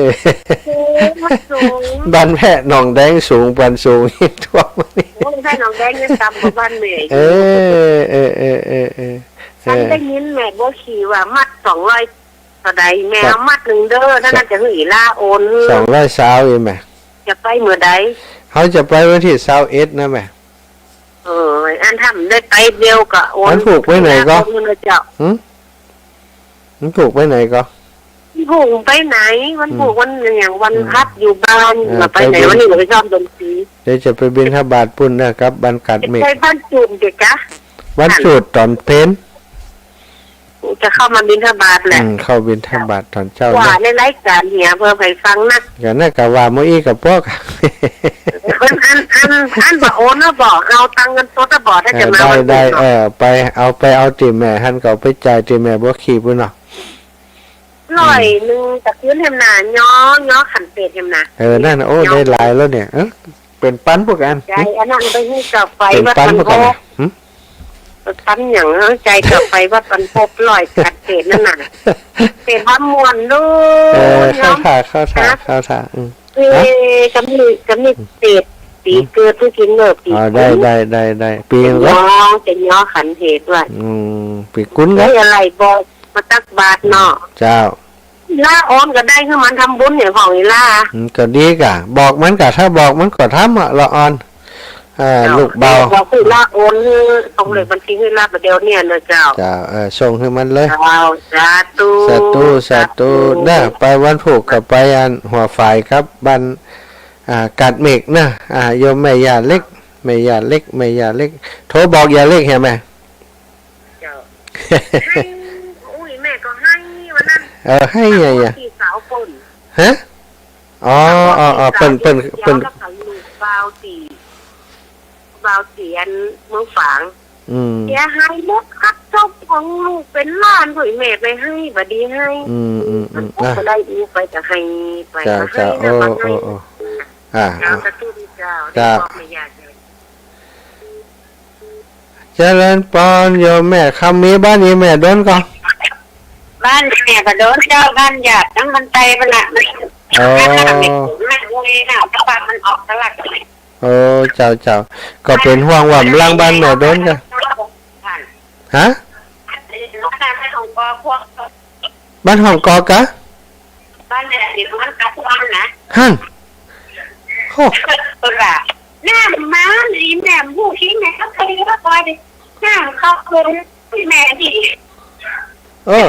โอ้ มันสูง บ้านแพะหนองแดงสูง บ้านสูงท่วม โอ้ บ้านแพะหนองแดงยังต่ำกว่าบ้านแม่อยู่ เออ เออ เออ เออ เออ ฉันได้ยินแม่บัวขี่ว่ามัดสองร้อย เท่าใด แม่ ครับ เอามัดนึ่งเด้อ ถ้านั้นจะหื้ออีหล้าโอน สองร้อยซาวเองแม่ จะไปเมื่อใด เฮาจะไปวันตี้ซาวเอ็ดนะแม่ เออ อันถ้ามันได้ไปเดียวก็โอน มันผูกไปไหนก่อ โอนเงินเจ้า หึ มันผูกไปไหนก่อ มันผูกไปไหน มันผูก อืม วันอย่างวัน อืม พักอยู่บ้าน เออ มาไปไหน ไปบิณ วันนี้ก็ไปซ้อมดนตรี เดี๋ยวจะไปบิณฑบาตปุ้นนะ กลับบ้านกาดเมฆ ไปบ้านจุ่มเดี๋ยวจ้ะ วันจุ่มต๋อนเพล จะเข้ามาบิณฑบาตแหละ อืม เข้าบิณฑบาตต๋อนเจ๊า ว่า นะ ในรายการเหียเพื่อไปฟังนะ ก็น่าก็ว่าเมื่ออี้กับพวก อัน อัน อัน อันบ่โอนนะ บ่เอาตังค์เงินสดนะ บ่ ถ้าจะมา เออ ได้ วันศุกร์ ได้ เนาะ เออ ไป เอา ไปเอาตี้แม่หั้น ก็เอาไปจ่ายตี้แม่บัวขี่ปุ้นเนาะ ร้อยนึ่ง อืม ตะคืนแหมนา ย้อ ย้อขันเตศแหมนา เออ นั่นน่ะ โอ้ ย้อ ได้หลายแล้วเนี่ย เออ เป๋นปันพวกอัน ใช่ หึ อันนั้นไปหื้อกับไฟ เป๋นปันพวกอัน วัดบรรพต หึ ปันอย่างเอ้ย ใจกับไปวัดบรรพต ร้อยขันเตศนั่นน่ะ เป๋นความม่วนลูก เออ เนาะ เข้าท่า เข้าท่า นะ เข้าท่า อืม เออ ฮะ กำนี้ กำนี้เตศ ปี๋ อืม เกิดผู้กิ๋นเนอะ ปี๋ อ๋อ กุน ได้ ได้ ได้ ได้ ปี๋ เป๋น ก็ ย้อ เป๋นย้อขันเตศว่ะ อืม ปี๋กุนก็ เฮ้ย อะไรบอกมาตักบาตรเนาะ เจ้า ละอ่อนก็ได้ คือมันทำบุญอย่างของอีหล้า อืม ก็ดีก่ะ บอกมันก่ะ ถ้าบอกมันก็ทำอะ ละอ่อน อ่า เจ้า ลูกเบา บอกคือละอ่อน คือส่งเลขบัญชีหื้อละบ่าเดี่ยวเนี่ยนะเจ้า เจ้า เออ ส่งหื้อมันเลย เจ้า สาธุ สาธุ สาธุ สาธุ เน่อ ไปวันพูกก็ไปอันหัวฝายครับ บ้าน อ่า กาดเมฆเน่อ อ่า โยมแม่ย่าเล็ก แม่ย่าเล็ก แม่ย่าเล็ก โทรบอกย่าเล็กเหียแม่ เจ้า ไห้ อุ้ย แม่ก็ไห้วันนั้น เออ ไห้ไงอะ ที่สาวเปิ้น ฮะ อ๋อ อ๋อ อ๋อ เปิ้น เปิ้น เปิ้น แล้วก็ลูกบ่าวตี้ บ่าวตี้อันเมืองฝาง อืม เสียหายหมดครับ เจ้าของลูกเป๋นล้านด้วย แม่ไปไห้ บ่ดีไห้ อืม อืม อืม มันก็ อ่ะ บ่ได้อู้ไปก็ไห้ไป เจ้า ก็ไห้ เจ้า นะ โอ้ บางไห้ โอ้ โอ้ อ่า เจ้า อ่า สาธุเจ้า เจ้า ได้บอกแม่ย่าเจ้า เจริญปอนโยมแม่คำมี บ้านนี้แม่โดนก่อ บ้านแม่ก็โดนเจ้า บ้านหยาดตั้งมันไตมันน่ะ มัน อ๋อ แม่บุญน่ะ เพราะว่ามันออกสลัก โอ้ เจ้า เจ้า ก็เป๋นห่วงว่าหลังบ้านแม่โดนก่อ ฮะ บ้านห้องกอกะ บ้านแม่ติดมันกับบ้านนะ หั้น โอ้ เปิ้นว่า น้ำมานี่แม่ผู้ขี้แม่ก็ไปแล้วก็ดิ น้ำเข้าเปิ้นที่แม่นี่ เออ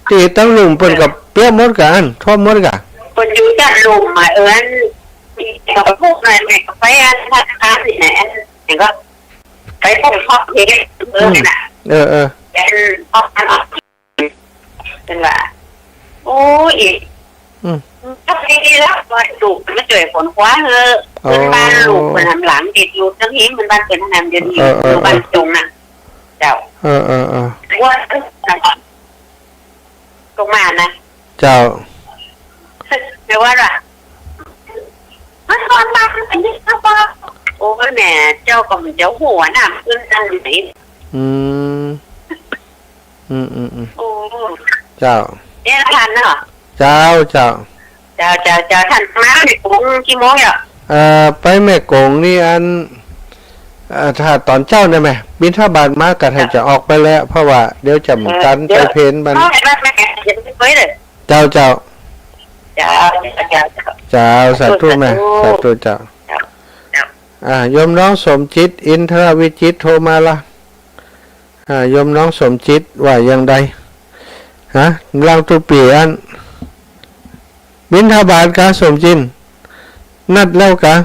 ตี้ตังลุ่มเปิ้นก็เปียกหมดกะอัน ท่วมหมดกะ เปิ้นอยู่ตังลุ่มอะ เออ อัน มีแต่ก็พูดหน่อย แม่ก็ไปอันธนาคารนี่แหละ อัน แม่ก็ไปพบครอบครัว เออ อืม น่ะ เออ เออ อัน ออกมา เปิ้นว่า โอ้ย อืม ก็ดีแล้ว ว่าลูกมาจ้วยขนขวาเหอะ อ๋อ เปิ้นบ้านลูกเปิ้นหำหลังติดอยู่ตังหิ้ง เปิ้นบ้านเปิ้นหำเดี๋ยวนี้ เออ เออ อยู่บ้านจงน่ะ เจ้า เออ เออ เออ ว่า ตรงมานะ เจ้า แต่ว่าล่ะ มันตอนมามันเป็นที่เขาบอก โอ้ยแม่ เจ้าก็มันเจ้าหัวน่ะ มันคือทางไหน อืม อืม อืม อืม โอ้ เจ้า เอ๊ะ ท่านเนาะ เจ้า เจ้า เจ้า เจ้า เจ้า ท่านมาในกรุงกี่โมงเนี่ย เอ่อ ไปแม่กงนี่อัน เอ่อ ถ้าต๋อนเจ๊าได้ไหม บิณฑบาตมาก็ถ้าจะออกไปแล้ว เพราะว่าเดี๋ยวจะตันไปเพลมัน เจ้า เจ้า เจ้า สาธุแม่ สาธุเจ้า อ่า โยมน้องสมจิต อินทรวิจิตร โทรมาละ อ่า โยมน้องสมจิตว่าอย่างใด ฮะ ลาวตุ๊ปี้อัน บิณฑบาตกา สมจิต นัดแล้วกา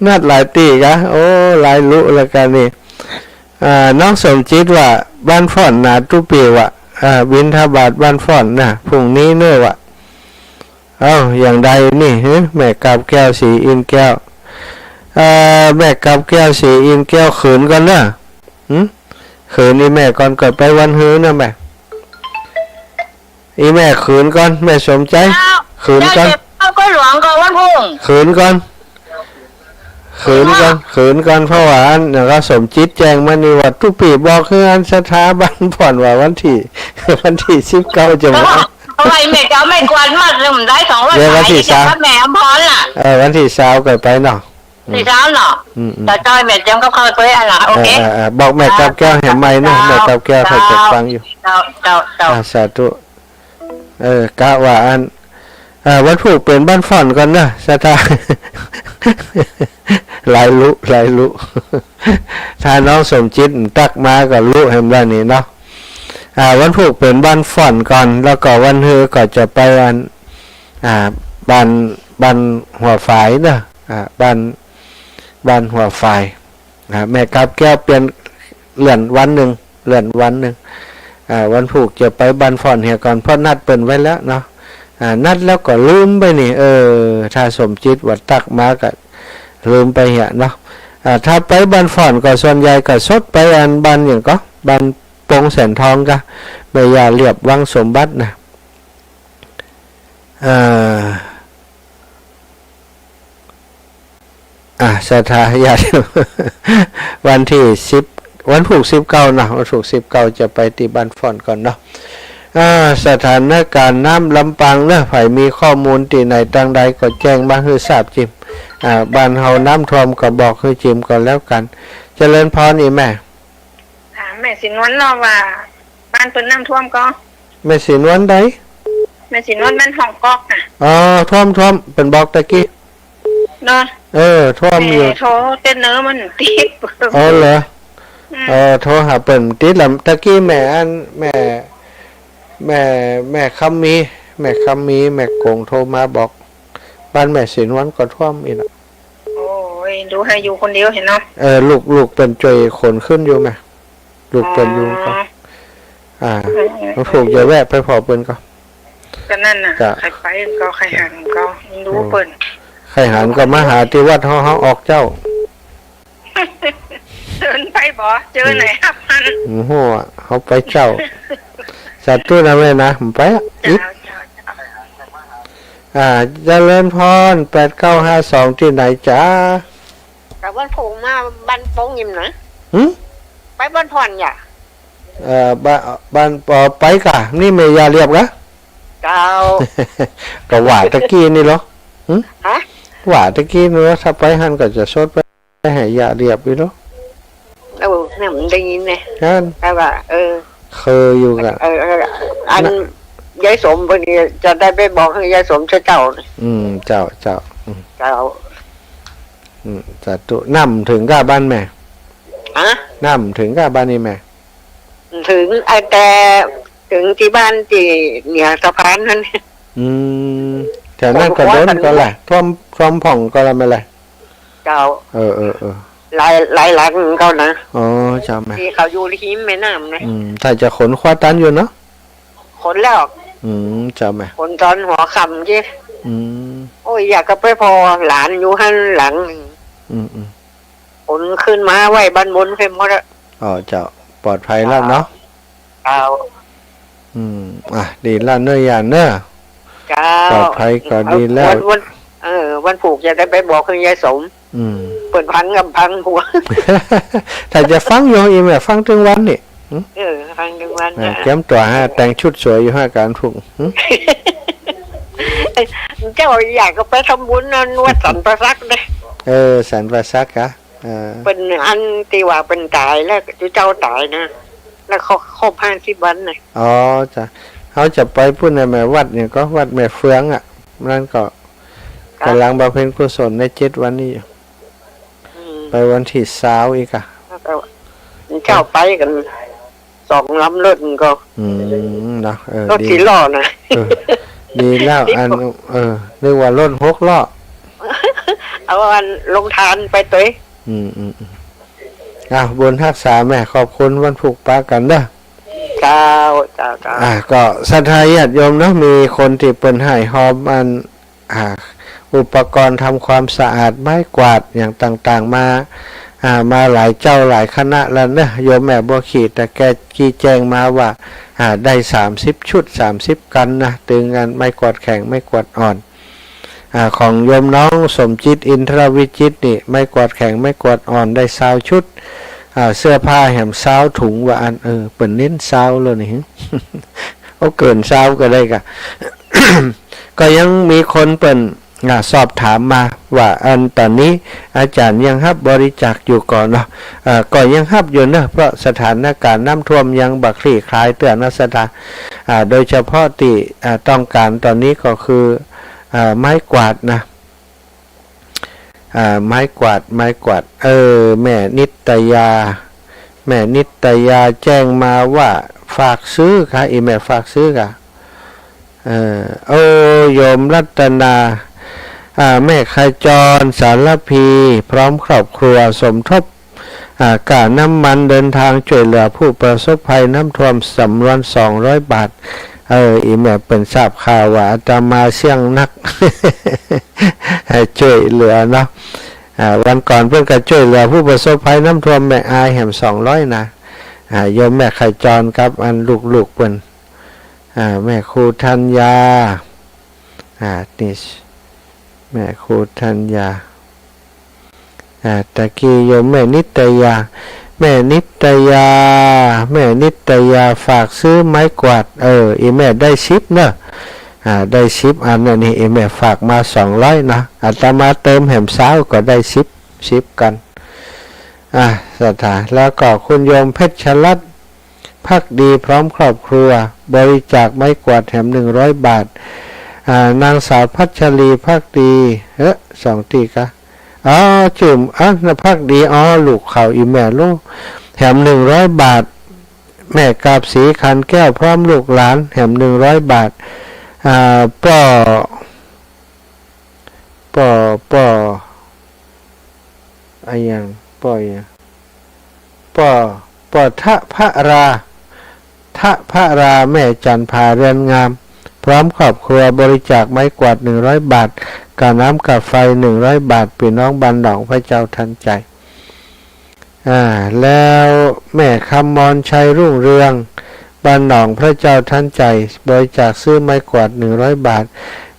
นัดหลายตี้กา โอ้ หลายลุแล้วกานี่ อ่า น้องสมจิตว่าบ้านฟ้อนนาตุ๊ปี้วะ อ่า บิณฑบาตบ้านฟ้อนนะ พรุ่งนี้เน่อวะ เอ้า อย่างใดนี่ ฮะ แม่กาบแก้ว ศรีอินทร์แก้ว เอ่อ แม่กาบแก้ว ศรีอินทร์แก้ว ขืนก่อนเน่อ หึ ขืนอี่แม่ก่อน ก่อนไปวันฮือเน่อแม่ อี่แม่ขืนก่อน แม่สมใจ เจ้า ขืนก่อน เจ้าเจ็บเจ้าก็หลวงก็วันพรุ่ง ขืนก่อน ขืนก่อน ขืนก่อน เพราะว่าอันนั้นก็สมจิตแจ้งมานี่ว่าตุ๊ปี้บอกคืออันสถาบันผ่อนว่าวันตี้ วันตี้สิบเก้าจะมา เอาไว้แม่จะเอาไม้กวาดมาเริ่มได้สองร้อย เดี๋ยววันตี้ สาย สาม จะแม่อำพรล่ะ เออ วันตี้ซาวก่อนไปเนาะ ตี้ซาวเนาะ อืม อืม เจ้าจ้อยแม่เตรียมกับข้าวเปื่อยอันละ โอเค เออ เออ เออ บอกแม่กาบแก้วแหมใหม่เนาะ เจ้า แม่กาบแก้ว เจ้า เขาจะฟังอยู่ เจ้า เจ้า เจ้า อ่า สาธุ เออ กะว่าอัน อ่า วันพูกเป๋นบ้านฟ้อนก่อนเนาะ สถา หลายลุ หลายลุ ถ้าน้องสมจิตตักมาก็ลุแหมละนี่เนาะ อ่า วันพูกเป๋นบ้านฟ้อนก่อน แล้วก็วันฮือก็จะไปอัน อ่า บ้าน บ้านหัวฝายเนาะ อ่า บ้าน บ้านหัวฝาย อ่า แม่กาบแก้วเปลี่ยน เลื่อนวันนึ่ง เลื่อนวันนึ่ง อ่า วันพูกจะไปบ้านฟ้อนเหียก่อน เพราะนัดเปิ้นไว้แล้วเนาะ อ่า นัดแล้วก็ลืมไปนี่ เออ ถ้าสมจิตว่าตักมาก็ลืมไปเหียเนาะ อ่า ถ้าไปบ้านฟ้อนก็ส่วนใหญ่ก็สดไปอันบ้านหยังก็ บ้านปงแสนทองกะ แม่ย่าเลียบวังสมบัตินะ อ่า อ่ะ ศรัทธาญาติ วันตี้สิบ วันพูกสิบเก้าเนาะ วันพูกสิบเก้าจะไปตี้บ้านฟ้อนก่อนเนาะ อ่า สถานการณ์น้ำลำปางเนาะ ใผมีข้อมูลตี้ไหนตางใดก็แจ้งมาหื้อทราบจิม อ่า บ้านเฮาน้ำท่วมก็บอกหื้อจิมก็แล้วกั๋น เจริญพรอี่แม่ ถามแม่ศรีนวลเนาะว่า บ้านเปิ้นน้ำท่วมก่อ แม่ศรีนวลใด แม่ศรีนวลบ้านห้องก๊อกน่ะ อ๋อ ท่วม ท่วม เปิ้นบอกตะกี้ เนาะ เออ ท่วมอยู่ แม่โทรเต้นเนอะมันติด อ๋อเหรอ อืม เออ โทรหาเปิ้นติดละ ตะกี้แม่อัน แม่ แม่ แม่คำมี แม่คำมี แม่กงโทรมาบอก บ้านแม่ศรีนวลก็ท่วมอีกน่ะ โอ้ย ดูหื้ออยู่คนเดียวหันเนาะ เออ ลูก ลูกเปิ้นจ้วยขนขึ้นอยู่แม่ ลูกเปิ้นอยู่ก็ อ๋อ อ่า เออ เออ มันผูกจะแวะไปผ่อเปิ้นก็ ก็นั่นน่ะ จ้ะ ใค่ไปก็ใค่หันก็ ดูเปิ้น ใค่หันก็มาหาตี้วัดเฮา เฮาออกเจ้า เจิญไปบ่ เจอไหนฮับมัน โอ้โห เฮาไปเจ้า สาธุนะแม่นะ ผมไปละ เจ้า อิด เจ้า เจ้า อ่า เจริญพร แปดเก้าห้าสอง ตี้ไหนจ๊ะ ก็บ้านโป่งมาบ้านโป่งยิมนะ หึ ไปบ้านผ่อนอย่า เอ่อ บ้าน บ้าน เอ่อ ไปก่ะ นี่แม่ย่าเลียบก่ะ เจ้า ก็ว่าตะกี้นี่เหรอ หึ ฮะ ว่าตะกี้นี่เหรอ ถ้าไปหั้นก็จะสดไป ไปหาย่าเลียบอยู่เนาะ เออ เนี่ยมันได้ยินไง นั่น แต่ว่า เออ เคยอยู่กะ เออ เออ อัน น่ะ ยายสมพอดีจะได้ไปบอกหื้อยายสมเจ้า อืม เจ้า เจ้า อืม เจ้า อืม สาธุ น้ำเถิงก้าบ้านแม่ ฮะ น้ำเถิงก้าบ้านนี่แม่ เถิงไอ้แต่เถิงตี้บ้านตี้เหนือสะพานหั้น อืม แถวนั้นก็โดนก็แหละ ท่วม ท่วมผ่องก็ละแม่นแหละ เจ้า เออ เออ เออ หลาย หลายหลังเขานะ อ๋อ เจ้าแม่ ตี้เขาอยู่ริมแม่น้ำนะ อืม ถ้าจะขนคว้าตันอยู่เนาะ ขนแล้ว อืม เจ้าแม่ ขนต๋อนหัวค่ำเจ๊ อืม โอ้ย อยากจะไปผ่อหลานอยู่หั้นหลังนึ่ง อืม อืม ขนขึ้นมาไว้บ้านบนเพิ่นหมดอะ อ๋อ เจ้า ปลอดภัยแล้วเนาะ เจ้า อืม อ่ะ ดีละเนาะย่าเนาะ เจ้า ปลอดภัยก็ดีแล้ว วัน วัน เออ วันพูกจะได้ไปบอกหื้อยายสม อืม เปิ้นพังกำพังหัว ถ้าจะฟังอยู่อีแม่ฟังตึงวันนี่ หึ เออ ฟังตึงวัน อ่า นะ เตรียมตั๋วฮะ แต่งชุดสวยอยู่ฮะ ก๋านพูก หึ เจ้าอยากก็ไปทำบุญนั่นวัดสันป่าสักเด้อ เออ สันป่าสักกะ เออ เปิ้นอันตี้ว่าเปิ้นต๋ายแล้ว เจ้าต๋ายนะ แล้วครบ ครบห้าสิบวันนะ อ๋อ จ้ะ เฮาจะไปปุ้นน่ะแม่ วัดหยังก็ วัดแม่เฟืองอะ นั่นก็ จ้ะ ก๋ำลังบำเพ็ญกุศลในเจ็ดวันนี้อยู่ อืม ไปวันตี้ซาวอีกอะ แล้วก็เจ้าไปกั๋นสองลำรถก็ อืม เนาะ เออ รถ ดี สี่ล้อนะ เออ ดีแล้ว อัน เออ นึกว่ารถหกล้อ เอาอันโฮงตานไปตวย อืม อืม อืม อ่ะ บุญฮักษาแม่ ขอบคุณ วันพูกปะกั๋นเด้อ เจ้า เจ้า เจ้า อ่ะ ก็ศรัทธาญาติโยมเนาะ มีคนตี้เปิ้นให้ฮอมอัน อ่า อุปกรณ์ทำความสะอาด ไม้กวาดอย่างต่างๆ มา อ่า มาหลายเจ้าหลายคณะแล้วเนอะ โยมแม่บัวขี่ แต่แกะกี้แจ้งมาว่า อ่า ได้สามสิบชุด สามสิบกั๋นนะ ตึงอันไม้กวาดแข็ง ไม้กวาดอ่อน อ่า ของโยมน้องสมจิต อินทรวิจิตรนี่ ไม้กวาดแข็ง ไม้กวาดอ่อน ได้ซาวชุด อ่า เสื้อผ้าแหมซาวถุงว่าอั้น เออ เปิ้นเน้นซาวแล้วนี่ โอ้ เกินซาวก็ได้กะ ก็ยังมีคนเปิ้น อ่า สอบถามมาว่า อันต๋อนนี้อาจ๋ารย์ยังฮับบริจาคอยู่ก่อเนาะ อ่า ก็ยังฮับอยู่เนอะ เพราะสถานการณ์น้ำท่วมยังบ่คลี่คลายเตื้อเนาะศรัทธา อ่า โดยเฉพาะตี้ อ่า ต้องก๋านต๋อนนี้ก็คือ อ่า ไม้กวาดนะ อ่า ไม้กวาด ไม้กวาด เออ แม่นิตยา แม่นิตยาแจ้งมาว่าฝากซื้อค่ะ อี่แม่ฝากซื้อค่ะ เออ โอ้ โยมรัตนา อ่า แม่ขจร สารภี พร้อมครอบครัวสมทบ อ่า ก้าน้ำมันเดินทางจ้วยเหลือผู้ประสบภัยน้ำท่วมจ๋ำนวนสองร้อยบาท เออ อี่แม่เปิ้นทราบข่าวว่าอาตมาเสี้ยงนัก จ้วยเหลือเนาะ อ่า วันก่อนเปิ้นก็จ้วยเหลือผู้ประสบภัยน้ำท่วมแม่อายแหมสองร้อยนะ อ่า โยมแม่ขจรกับอันลูกๆ เปิ้น อ่า แม่ครูธัญญา อ่า นี่ แม่ครูธัญญา อ่า ตะกี้โยมแม่นิตยา แม่นิตยา แม่นิตยาฝากซื้อไม้กวาด เออ อี่แม่ได้สิบเนอะ อ่า ได้สิบอันนะนี่ อี่แม่ฝากมาสองร้อยนะ อาตมาเติมแหมซาวก็ได้สิบ สิบกั๋น อ่า ศรัทธา แล้วก็คุณโยมเพชรรัตน์ ภักดีพร้อมครอบครัว บริจาคไม้กวาดแหมหนึ่งร้อยบาท อ่า นางสาวพัชรีภักดี เอ๊ะ สองตี้กะ อ๋อ จื้อ อ่ะ ภักดี อ๋อ ลูกเขาอี่แม่ลูก แหมหนึ่งร้อยบาท แม่กาบศรีขันแก้วพร้อมลูกหลานแหมหนึ่งร้อยบาท อ่า ป้อ ป้อ ป้อ อะหยัง ป้ออะหยัง ป้อ ป้อทะพระรา ทะพระรา แม่จันทร์ผาเรือนงาม พร้อมครอบครัวบริจาคไม้กวาดหนึ่งร้อยบาท ก้าน้ำก้าไฟหนึ่งร้อยบาท ปี้น้องบ้านหนองพระเจ้าทันใจ อ่า แล้วแม่คำมรชัยรุ่งเรือง บ้านหนองพระเจ้าทันใจ บริจาคซื้อไม้กวาดหนึ่งร้อยบาท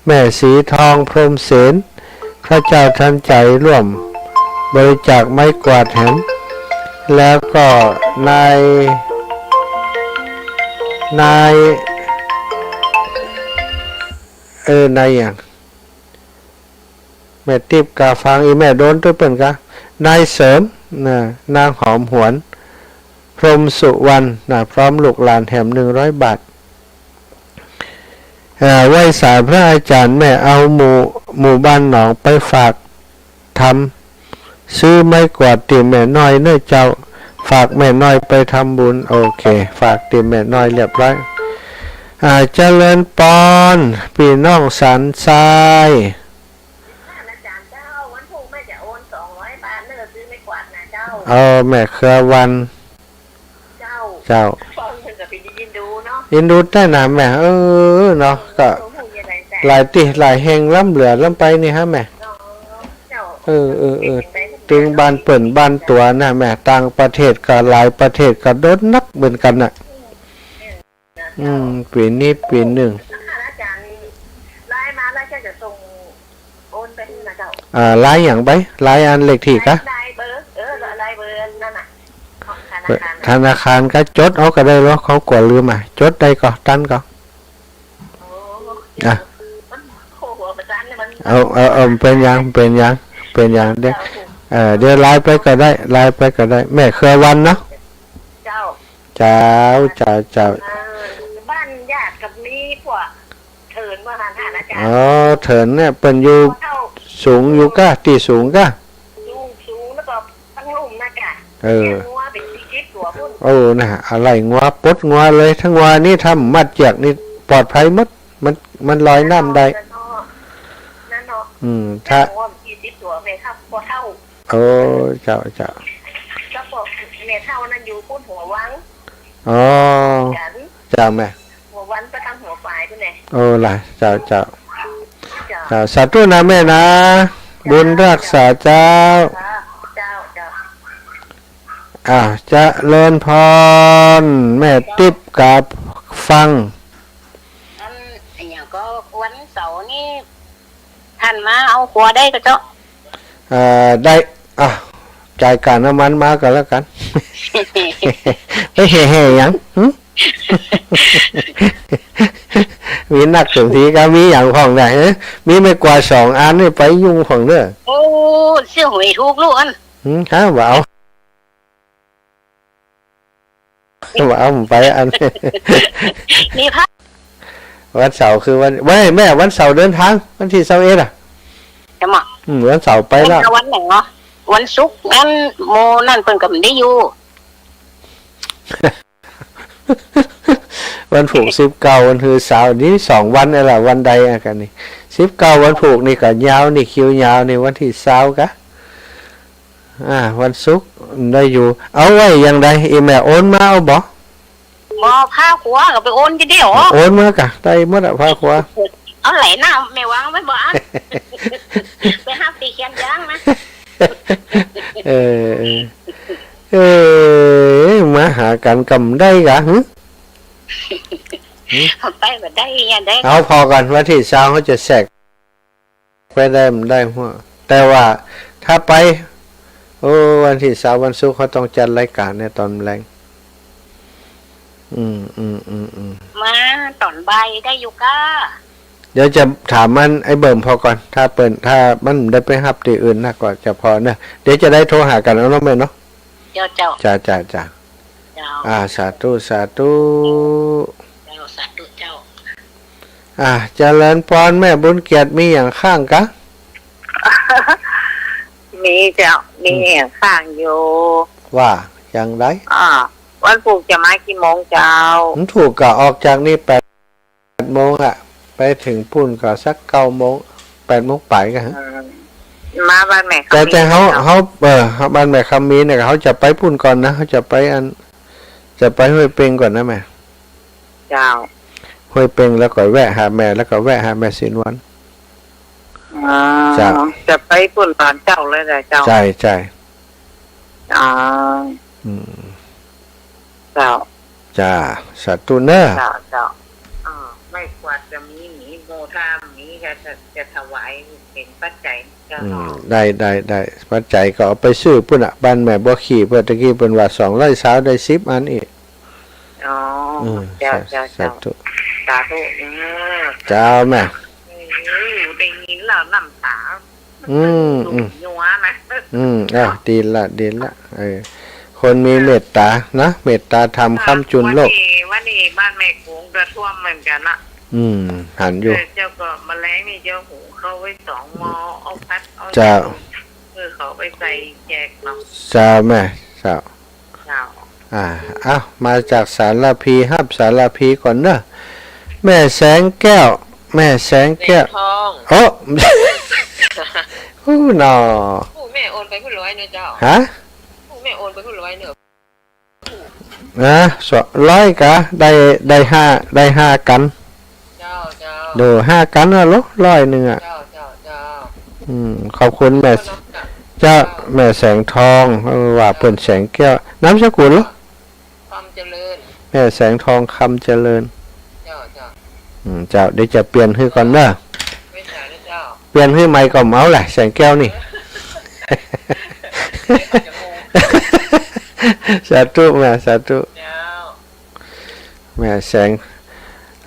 แม่สีทองพรหมเสน พระเจ้าทันใจร่วมบริจาคไม้กวาดแหม แล้วก็นาย นาย เออ นายหยัง แม่ติ๊บกาฟัง อี่แม่โดนตวยเปิ้นกา นายเสริม นะ นางหอมหวน พรหมสุวรรณ นะ พร้อมลูกหลานแหมหนึ่งร้อยบาท เอ่อ ไหว้สาพระอาจ๋ารย์ แม่เอาหมู่ หมู่บ้านหนองไปฝากทำ ซื้อไม้กวาดตี้แม่น้อยเน้อเจ้า ฝากแม่น้อยไปทำบุญ โอเค ฝากตี้แม่น้อยเรียบร้อย อ่า เจริญปอน ปี้น้องสันทราย อาจ๋ารย์เจ้า วันพูกแม่จะโอนสองร้อยบาทเน้อ ซื้อไม้กวาดนะเจ้า เออ แม่เครือวัน เจ้า เจ้า ปอนเปิ้นก็เป๋นตี้ยินดูเนาะ ยินดูได้นะแม่ เออ เนาะ ก็ เออ หลายตี้หลายแห่งล้ำเหลือล้ำไปนี่ฮะแม่ เนาะ เจ้า เออ เออ เออ เป๋นไป ตึงบ้านเปิ้นบ้านตั๋วนะแม่ ต่างประเทศก็หลายประเทศก็โดนหนักเหมือนกั๋นน่ะ อืม ปี๋นี้ปี๋นึ่ง อาจ๋ารย์ ไลน์มาแล้วเจ้าจะส่งโอนไปหื้อนะเจ้า อ่า ไลน์หยังไป ไลน์อันเลขตี้กา ไลน์เบอร์ เออ ไลน์เบอร์นั่นน่ะ ของธนาคารน่ะ ธนาคารก็จดเอาก็ได้เนาะ เขากั๋วลืมอ่ะ จดได้ก่อ ตันก่อ โอ้ อ่ะ มันโทร เอา เอา เอา เป๋นหยัง เป๋นหยัง เป๋นหยัง เดี๋ยว เอ่อ เดี๋ยวไลน์ไปก็ได้ ไลน์ไปก็ได้ แม่เครือวันเนาะ เจ้า เจ้า เจ้า เจ้า เอ่อ บ้านญาติก็มีพวกเถินว่าหั้นน่ะนะจ๊ะ อ๋อ เถินเนี่ยเปิ้นอยู่ พ่อเฒ่า สูงอยู่ก้า ตี้สูงก้า สูง สูงแล้วก็ตั้งลุ่มนะจ๊ะ เออ เลี้ยงงัวเป๋นสี่สิบตั๋วปู้น โอ้ น่ะ อะไหล่งัว ปลดงัวเลย ตึงงัวนี่ถ้ามัดเจือกนี่ปลอดภัยหมด มัน มันลอยน้ำได้ นั่นเนาะ นั่นเนาะ อืม ถ้า เลี้ยงงัวสี่สิบตั๋ว แม่เฒ่า พ่อเฒ่า โอ้ เจ้า เจ้า แล้วก็แม่เฒ่านั้นอยู่ปู้นหัววัง อ๋อ กัน เจ้าแม่ หัววังไปตางหัวฝายปู้นแหละ โอ้ ล่ะ เจ้า เจ้า เจ้า เจ้า สาธุนะแม่นะ บุญฮักษาเจ้า เจ้า เจ้า อ่า เจริญพร แม่ติ๊บกาฟัง อัน อะหยังก็วันเสาร์นี่ ท่านมาเอาครัวได้ก่อเจ้า เอ่อ ได้ อ่ะ จ่ายค่าน้ำมันมาก็แล้วกั๋น ไปแห่ๆ หยัง หึ มีนักเศรษฐีก็มีหยังพ่องได้ ฮะ มีไม้กวาดสองอันนี่ไปยุ่งพ่องเน่อ โอ้ ซื้อหวยถูกลูกอั้น หึ ฮะ บ่เอา ว่าเอาไปอัน นี่พระ วันเสาร์คือวัน เว้ย แม่ วันเสาร์เดินทาง วันตี้ซาวเอ็ดอะ จะมา อืม วันเสาร์ไปแล้ว วันไหนเนาะ วันศุกร์ อันโมนั่นเปิ้นก็บ่ได้อยู่ วันพูกสิบเก้า วันฮือซาว นี่สองวันนี่แหละ วันใดอะกั๋นนี่ สิบเก้า วันพูกนี่ก็ยาวนี่ คิวยาวนี่ วันตี้ซาวกะ อ่า วันศุกร์ได้อยู่ เอาไว้อย่างใด อีแม่โอนมาเอาบ่ บ่ ผ้าครัวก็ไปโอนจะได้หรอ โอนมากะ ได้หมดอะ ผ้าครัว เอาไหลหน้าแม่วางไว้บ่อั้น ไปฮับตี้เขียนยางนะ เออ เออ เออ มาหากั๋นกำได้กะ หึ ไปบ่ได้อะ ได้ เอาผ่อก่อน วันตี้ซาวเฮาจะแซก ไปได้บ่ได้หัว แต่ว่าถ้าไป โอ้ วันตี้ซาว วันศุกร์เฮาต้องจัดรายก๋านเนี่ยต๋อนแลง อืม อืม อืม อืม มาต๋อนบ่ายได้อยู่ก้า เดี๋ยวจะถามมันไอ้เบิ่มผ่อก่อน ถ้าเปิ้น ถ้ามันได้ไปฮับตี้อื่นนะ ก็จะผ่อเน่อ เดี๋ยวจะได้โทรหากั๋นเอาเนาะแม่เนาะ เจ้า เจ้า จ้า จ้า จ้า เจ้า อ่า สาธุ สาธุ เจ้า สาธุ เจ้า อ่า เจริญพรแม่บุญเกียรติ มีหยังค้างกะ มีเจ้า มี อืม หยังค้างอยู่ ว่าอย่างใด อ่า วันพูกจะมากี่โมงเจ้า มันถูกก็ออกจากนี่แปดโมงอะ ไปเถิงปู้นก็สักเก้าโมง แปดโมงป๋ายกะ อืม มาบ้านแม่คำมี แต่ แต่เฮา เจ้า เฮา เออ บ้านแม่คำมีเนี่ย เฮาจะไปปู้นก่อนนะ เฮาจะไปอัน จะไปห้วยเป่งก่อนนะแม่ เจ้า ห้วยเป่งแล้วก็แวะหาแม่ แล้วก็แวะหาแม่ศรีนวล อ๋อ เจ้า จะไปปู้นต๋อนเจ๊าเลยเหรอเจ้า ใจ้ ใจ้ อ๋อ อืม เจ้า จ้า สาธุเน่อ เจ้า เจ้า อ่า ไม้กวาดจะมี มีโมทามี จะ จะ จะถวายเป๋นปัจจัยเจ้า อืม เนาะ ได้ ได้ ได้ ปัจจัยก็เอาไปซื้อปู้นน่ะ บ้านแม่บัวขี่ เปิ้นตะกี้เปิ้นว่าสองร้อยซาว ได้สิบอันอี้ อ๋อ อืม เจ้า สา เจ้า สา เจ้า ธุ สาธุเน่อ เจ้าแม่ โอ้ ได้ยินแล้วน้ำตา อืม อืม หยุดยัวนะ อืม อ่ะ ดีละ ดีละ เออ คนมีเมตต๋านะ เมตต๋าธรรมค้ำจุนโลก วันนี้ วันนี้บ้านแม่โขงก็ท่วมเหมือนกั๋นนะ อืม หันอยู่ เออ เจ้าก็มาแลงนี่เจ้าหุงข้าวไว้สองหม้อ เอาผัด เอา เจ้า เออ เขาไปใส่แจกเนาะ เจ้าแม่ เจ้า เจ้า อ่า เอ้า มาจากสารพี ฮับสารพีก่อนเน่อ แม่แสงแก้ว แม่แสงแก้ว แสงทอง โอ้ ฮู้หนอ ผู้แม่โอนไปผู้ร้อยเน่อเจ้า ฮะ ผู้แม่โอนไปผู้ร้อยเน่อ นะ สองร้อยกะ ได้ ได้ห้า ได้ห้ากั๋น เจ้า เจ้า โด ห้ากั๋นน่ะโล ร้อยนึ่งอะ เจ้า เจ้า เจ้า อืม ขอบคุณแม่ เจ้า เจ้า แม่แสงทอง เออ ว่าเปิ้นแสงแก้ว นามสกุลเหรอ คำเจริญ แม่แสงทอง คำเจริญ เจ้า เจ้า อืม เจ้า เดี๋ยวจะเปลี่ยนหื้อก่อนเน่อ ไม่ใช่นะเจ้า เปลี่ยนหื้อใหม่ก็เอาแหละ แสงแก้วนี่ เดี๋ยวเขาจะงง สาธุแม่ สาธุ เจ้า แม่แสง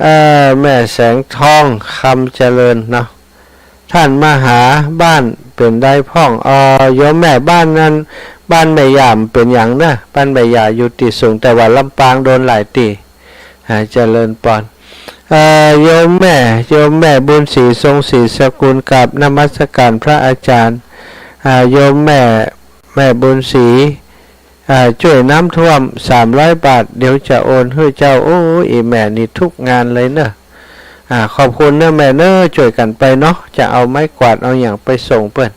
เอ่อ แม่แสงทอง คำเจริญเนาะ ต้านมหาบ้านเป๋นใดพ่อง เอ่อ โยมแม่ บ้านนั้น บ้านแม่ย่าเป๋นหยังเน่อ บ้านแม่ย่าอยู่ตี้สูง แต่ว่าลำปางโดนหลายตี้ อ่า เจริญปอน เอ่อ โยมแม่ โยมแม่บุญศรี ทรงศรีสกุล กราบนมัสการพระอาจารย์ อ่า โยมแม่ แม่บุญศรี อ่า จ้วยน้ำท่วม สามร้อยบาท เดี๋ยวจะโอนหื้อเจ้า โอ้ อี่แม่นี่ทุกงานเลยเน่อ อ่า ขอบคุณเน่อแม่เน่อ จ้วยกั๋นไปเนาะ จะเอาไม้กวาดเอาหยังไปส่งเปิ้น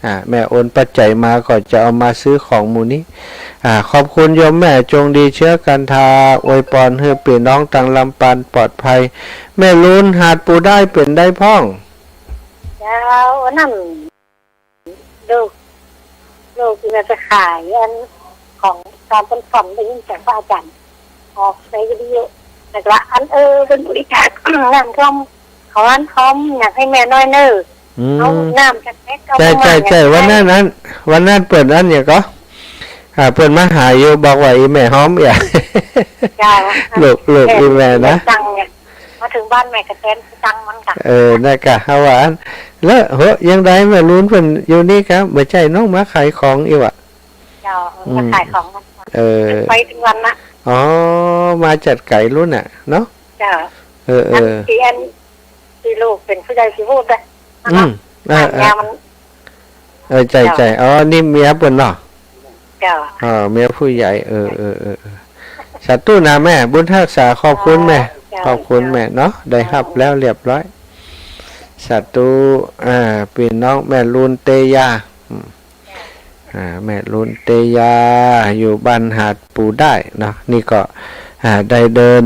อ่า แม่โอนปัจจัยมาก็จะเอามาซื้อของหมู่นี้ อ่า ขอบคุณโยมแม่ จงดีเชื้อกันทา อวยปอนหื้อปี้น้องตังลำปางปลอดภัย แม่ลุน หาดปูได้เป๋นใดพ่อง เจ้า อันนั้น ลูก ลูกอี่แม่ไปขายอันของตามเปิ้นผ่อน ได้ยินเสียงพระอาจารย์ออกในวิทยุ แล้วก็ว่าอัน เออ เปิ้นบริจาคน้ำท่วม เขาอันพร้อมอยากหื้อแม่น้อยเน่อ อืม เอาน้ำจากแม็กเอา ใจ้ มา ใจ้ ใจ้ อย่าง วันนั้นอัน วันนั้นเปิ้นอันหยังก่อ อ่า เปิ้นมาหาอยู่ บอกว่าอี่แม่หอมเอี่ย เจ้า ลูก ลูกอี่แม่นะ แม่สั่งเนี่ย มาเถิงบ้านแม่ก็แตนสั่งมันก่ะ เออ นั่นก่ะ เฮาว่าอัน แล้ว โห ยังใดแม่ลุนเปิ้นอยู่นี่ก่ะ บ่ใจ้น้องมาขายของอี้หว่า เจ้า อืม มาขายของมัน เออ ไปเถิงวันนะ อ๋อ มาจากไก๋ลุนน่ะเนาะ เจ้า เออ เออ อันตี้อันตี้ลูกเป๋นผู้ใหญ่ตี้พูดได้ อืม เออ เออ หางยามัน เออ ใจ้ เจ้า ใจ้ อ๋อ นี่เมียเปิ้นเนาะ เจ้า อ๋อ เมียผู้ใหญ่ เออ เออ เออ เออ สาธุนะแม่ บุญฮักษา ขอบคุณแม่ เจ้า ขอบคุณแม่เนาะ ได้ฮับแล้วเรียบร้อย สาธุ อ่า ปี้น้องแม่ลุนเตยา อืม อ่า แม่ลุนเตยา อยู่บ้านหาดปูได้เนาะ นี่ก็ อ่า ได้เดิน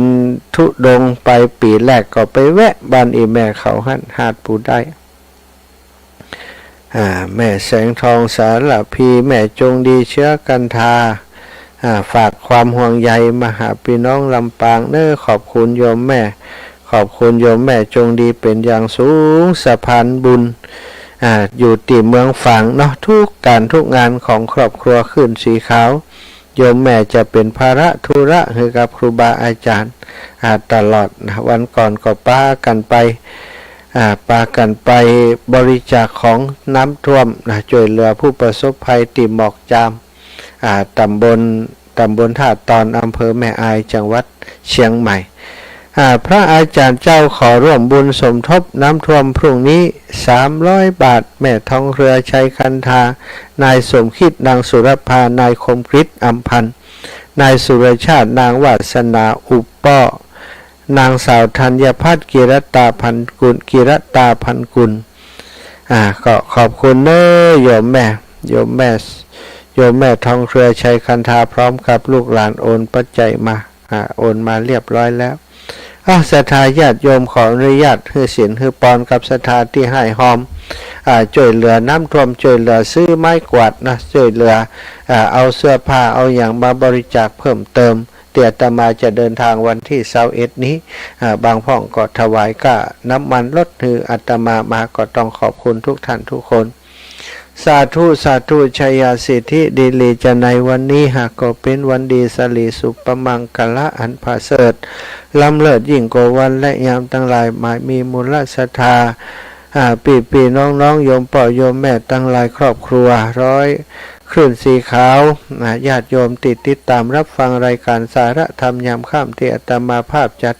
ธุดงค์ไป ปี๋แรกก็ไปแวะบ้านอี่แม่เขาหั้น หาดปูได้ อ่า แม่แสงทองสารภี แม่จงดีเชื้อกันทา อ่า ฝากความห่วงใยมาหาปี้น้องลำปางเน่อ ขอบคุณโยมแม่ ขอบคุณโยมแม่จงดีเป๋นอย่างสูง สะพานบุญ อ่า อยู่ตี้เมืองฝางเนาะ ทุกก๋านทุกงานของครอบครัวคลื่นสีขาว โยมแม่จะเป๋นภาระธุระหื้อกับครูบาอาจ๋ารย์ อ่า ตลอดนะ วันก่อนก็ปากั๋นไป อ่า ปากั๋นไปบริจาคของน้ำท่วมนะ จ้วยเหลือผู้ประสบภัยตี้หมอกจาม อ่า ต๋ำบล ต๋ำบลท่าตอน อำเภอแม่อาย จังหวัดเชียงใหม่ อ่า พระอาจ๋ารย์เจ้าขอร่วมบุญสมทบน้ำท่วมพรุ่งนี้ สามร้อยบาท แม่ทองเครือ ชัยคันธา นายสมคิด นางสุรภา นายคมกฤษ อำพันธ์ นายสุรชาติ นางวาสนา อุปป้อ นางสาวธัญพัฒน์ กิรตาพันกุล กิรตาพันกุล อ่า ก็ขอบคุณเน่อโยมแม่ โยมแม่ โยมแม่ทองเครือ ชัยคันธา พร้อมกับลูกหลานโอนปัจจัยมา อ่า โอนมาเรียบร้อยแล้ว อ่ะ ศรัทธาญาติโยมขออนุญาตหื้อศีลหื้อปอนกับศรัทธาตี้ฮ่ายฮอม อ่า จ้วยเหลือน้ำท่วม จ้วยเหลือซื้อไม้กวาดนะ จ้วยเหลือ อ่า เอาเสื้อผ้า เอาหยังมาบริจาคเพิ่มเติม ตี้อาตมาจะเดินทางวันตี้ซาวเอ็ดนี้ อ่า บางพ่องก็ถวายก้าน้ำมันรถหื้ออาตมามา ก็ต้องขอบคุณทุกท่านทุกคน สาธุ สาธุ ชัยสิทธิดีหลีจะในวันนี้หากก็เป๋นวันดีสะหลีสุปมังคละอันผะเสริฐ ล้ำเลิศยิ่งกว่าวันและยามตังหลาย หมายมีมูลศรัทธา อ่า ปี้ๆ น้องๆ โยมป้อโยมแม่ตังหลายครอบครัว ร้อยคลื่นสีขาว อ่า ญาติโยมตี้ติดต๋ามรับฟังรายก๋านสาระธรรมยามค่ำตี้อาตมาภาพจัด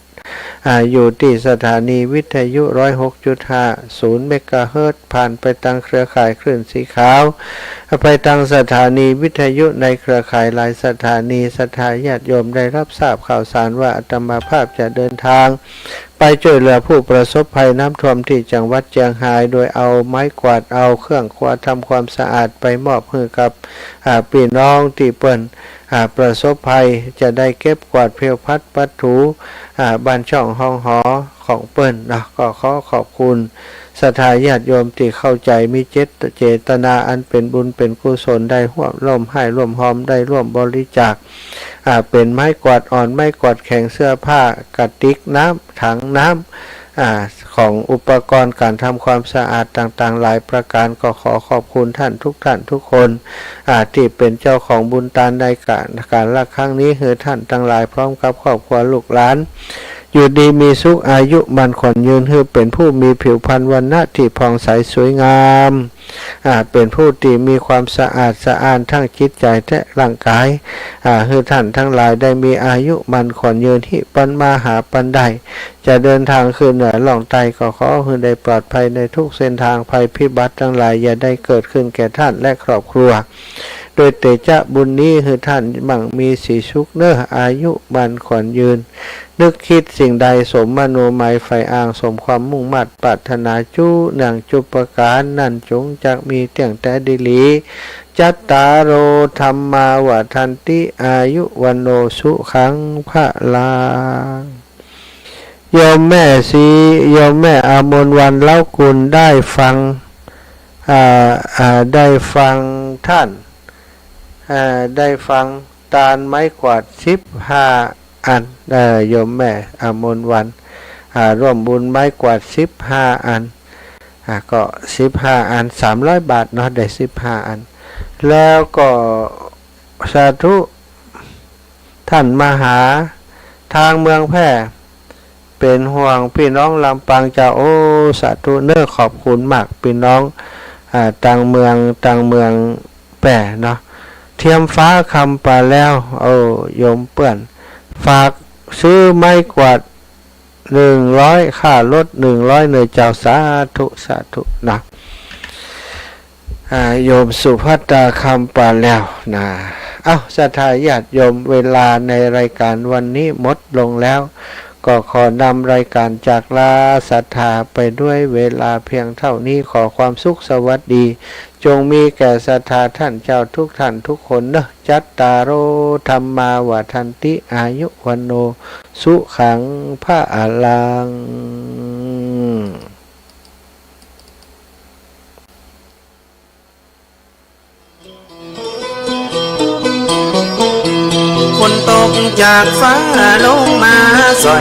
อ่า อยู่ตี้สถานีวิทยุ ร้อยหกจุดห้า ศูนย์เมกะเฮิรตซ์ ผ่านไปตางเครือข่ายคลื่นสีขาว ไปตางสถานีวิทยุในเครือข่ายหลายสถานี ศรัทธาญาติโยมได้รับทราบข่าวสารว่าอาตมาภาพจะเดินทางไปจ้วยเหลือผู้ประสบภัยน้ำท่วมตี้จังหวัดเจียงฮาย โดยเอาไม้กวาด เอาเครื่องครัวทำความสะอาดไปมอบหื้อกับ อ่า ปี้น้องตี้เปิ้น อ่า ประสบภัย จะได้เก็บกวาดเพลวพัดปัดถู อ่า บ้านช่องห้องหอของเปิ้นเนาะ ก็ขอขอบคุณศรัทธาญาติโยมตี้เข้าใจ๋ มีเจต เจตนาอันเป๋นบุญเป๋นกุศล ได้ร่วมฮ่ายร่วมฮอม ได้ร่วมบริจาค อ่า เป๋นไม้กวาดอ่อน ไม้กวาดแข็ง เสื้อผ้า กระติกน้ำ ถังน้ำ อ่า ของอุปกรณ์ก๋านทำความสะอาดต่างๆ หลายประก๋าน ก็ขอขอบคุณท่านทุกท่านทุกคน อ่า ตี้เป๋นเจ้าของบุญตานในก๋าน ก๋านละครั้งนี้ หื้อท่านตังหลายพร้อมกับครอบครัวลูกหลาน อยู่ดีมีสุข อายุมั่นขวัญยืน หื้อเป๋นผู้มีผิวพรรณวรรณะตี้ผ่องใสสวยงาม อ่า เป๋นผู้ตี้มีความสะอาดสะอ้านทั้งจิตใจ๋และร่างก๋าย อ่า หื้อต้านตังหลายได้มีอายุมั่นขวัญยืน ฮิปันมาหาปันได้ จะเดินตางขึ้นเหนือล่องใต้ก็ขอหื้อได้ปลอดภัยในทุกเส้นตาง ภัยพิบัติตังหลายอย่าได้เกิดขึ้นแก่ต้านและครอบครัว โดยเตจะบุญนี้หื้อต้านมั่งมีสีสุขเน้อ อายุมั่นขวัญยืน นึกคิดสิ่งใดสมมโนมัยใฝ่อ้าง สมความมุ่งมาดปรารถนาจุเนืองจุประก๋าน นั้นจงจักมีเตี้ยงแต่ดีหลี จัตตาโร ธัมมา วัฑฒันติ อายุ วัณโณ สุขัง พลัง โยมแม่ศรี โยมแม่อมรวรรณ เล้ากุล ได้ฟัง อ่า อ่า ได้ฟังต้าน อ่า ได้ฟังตานไม้กวาดสิบห้าอัน เอ่อ โยมแม่อมรวรรณ อ่า ร่วมบุญไม้กวาดสิบห้าอัน อ่า ก็สิบห้าอัน สามร้อยบาทเนาะ ได้สิบห้าอัน แล้วก็สาธุ ต้านมหา ตางเมืองแพร่ เป๋นห่วงปี้น้องลำปางเจ้า โอ้ สาธุเน้อ ขอบคุณมากปี้น้อง อ่า ตางเมือง ตางเมืองแพร่เนาะ เทียมฟ้าคำป่าแลว โอ้ โยมเปื้อน ฝากซื้อไม้กวาดหนึ่งร้อย ค่ารถหนึ่งร้อยเน้อเจ้า สาธุ สาธุนะ อ่า โยมสุภัตตาคำป่าแลวนะ เอ้า ศรัทธาญาติโยม เวลาในรายการวันนี้หมดลงแล้ว ก็ขอนำรายการจากลาศรัทธาไปด้วยเวลาเพียงเท่านี้ ขอความสุขสวัสดี จงมีแก่ศรัทธาต้านเจ้าทุกต้านทุกคนเน้อ จัตตาโร ธัมมา วัฑฒันติ อายุ วัณโณ สุขัง พลัง ฝนตกจากฟ้าลงมาส่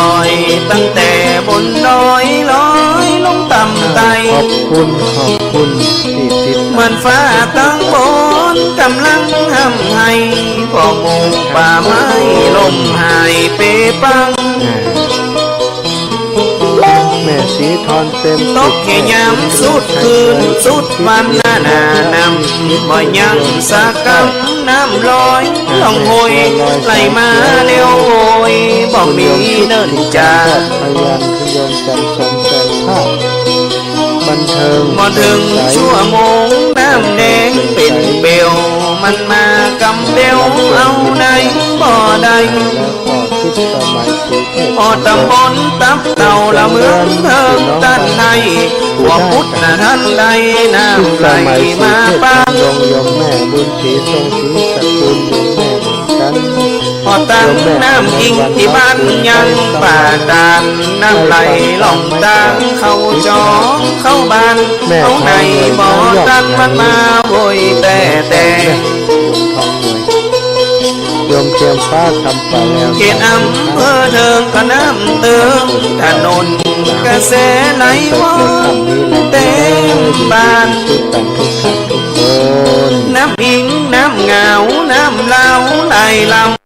อยๆ ตั้งแต่บนดอยลอยลงต่ำใต้ ขอบคุณ ขอบคุณตี้ติดตาม เหมือนฟ้าตังบนก่ำลังฮ่ำไห้ เพราะหมู่ป่าไม้ล้มหายเปปัง อ่า แม่ศรีทอนเต็ม ตกแค่ยามสุดคืนสุดวัน หน้าน้ำบ่ยังสักกำ น้ำลอยล่องห้วยไหลมาเร็วโหย บ่มีเนิ่นจา พยานคุณโยมจันทร์สมแสงภาพบันเทิง บ่เถิงชั่วโมง น้ำแดงเป๋นเปลว มันมากำเบลเอาไหนบ่ได้ แล้วก็ทิศสมัยสีเทพ ออตำบลตับเต่าละเมืองเทิงต้านใน หัวพุทธนะท่านใดน้ำไหลมาปาง ลงโยมแม่บุญศรี ทรงศรีสกุล โยมแม่เหมือนกัน ออตังน้ำอิงตี้บ้านยังป่าตาน น้ำไหลล่องตางเข้าจองเข้าบ้าน แม่ เอาไหนบ่ตันมันมาโวยแต่แต่ ทองหน่วย โยมเทียมฟ้าคำป่าแลว เขตอำเภอเทิงก็น้ำเติง ถนนกระแสไหลว่องเต็มบ้าน ทุกท่านทุกคน น้ำอิงน้ำเหงาน้ำเหลาไหลลำ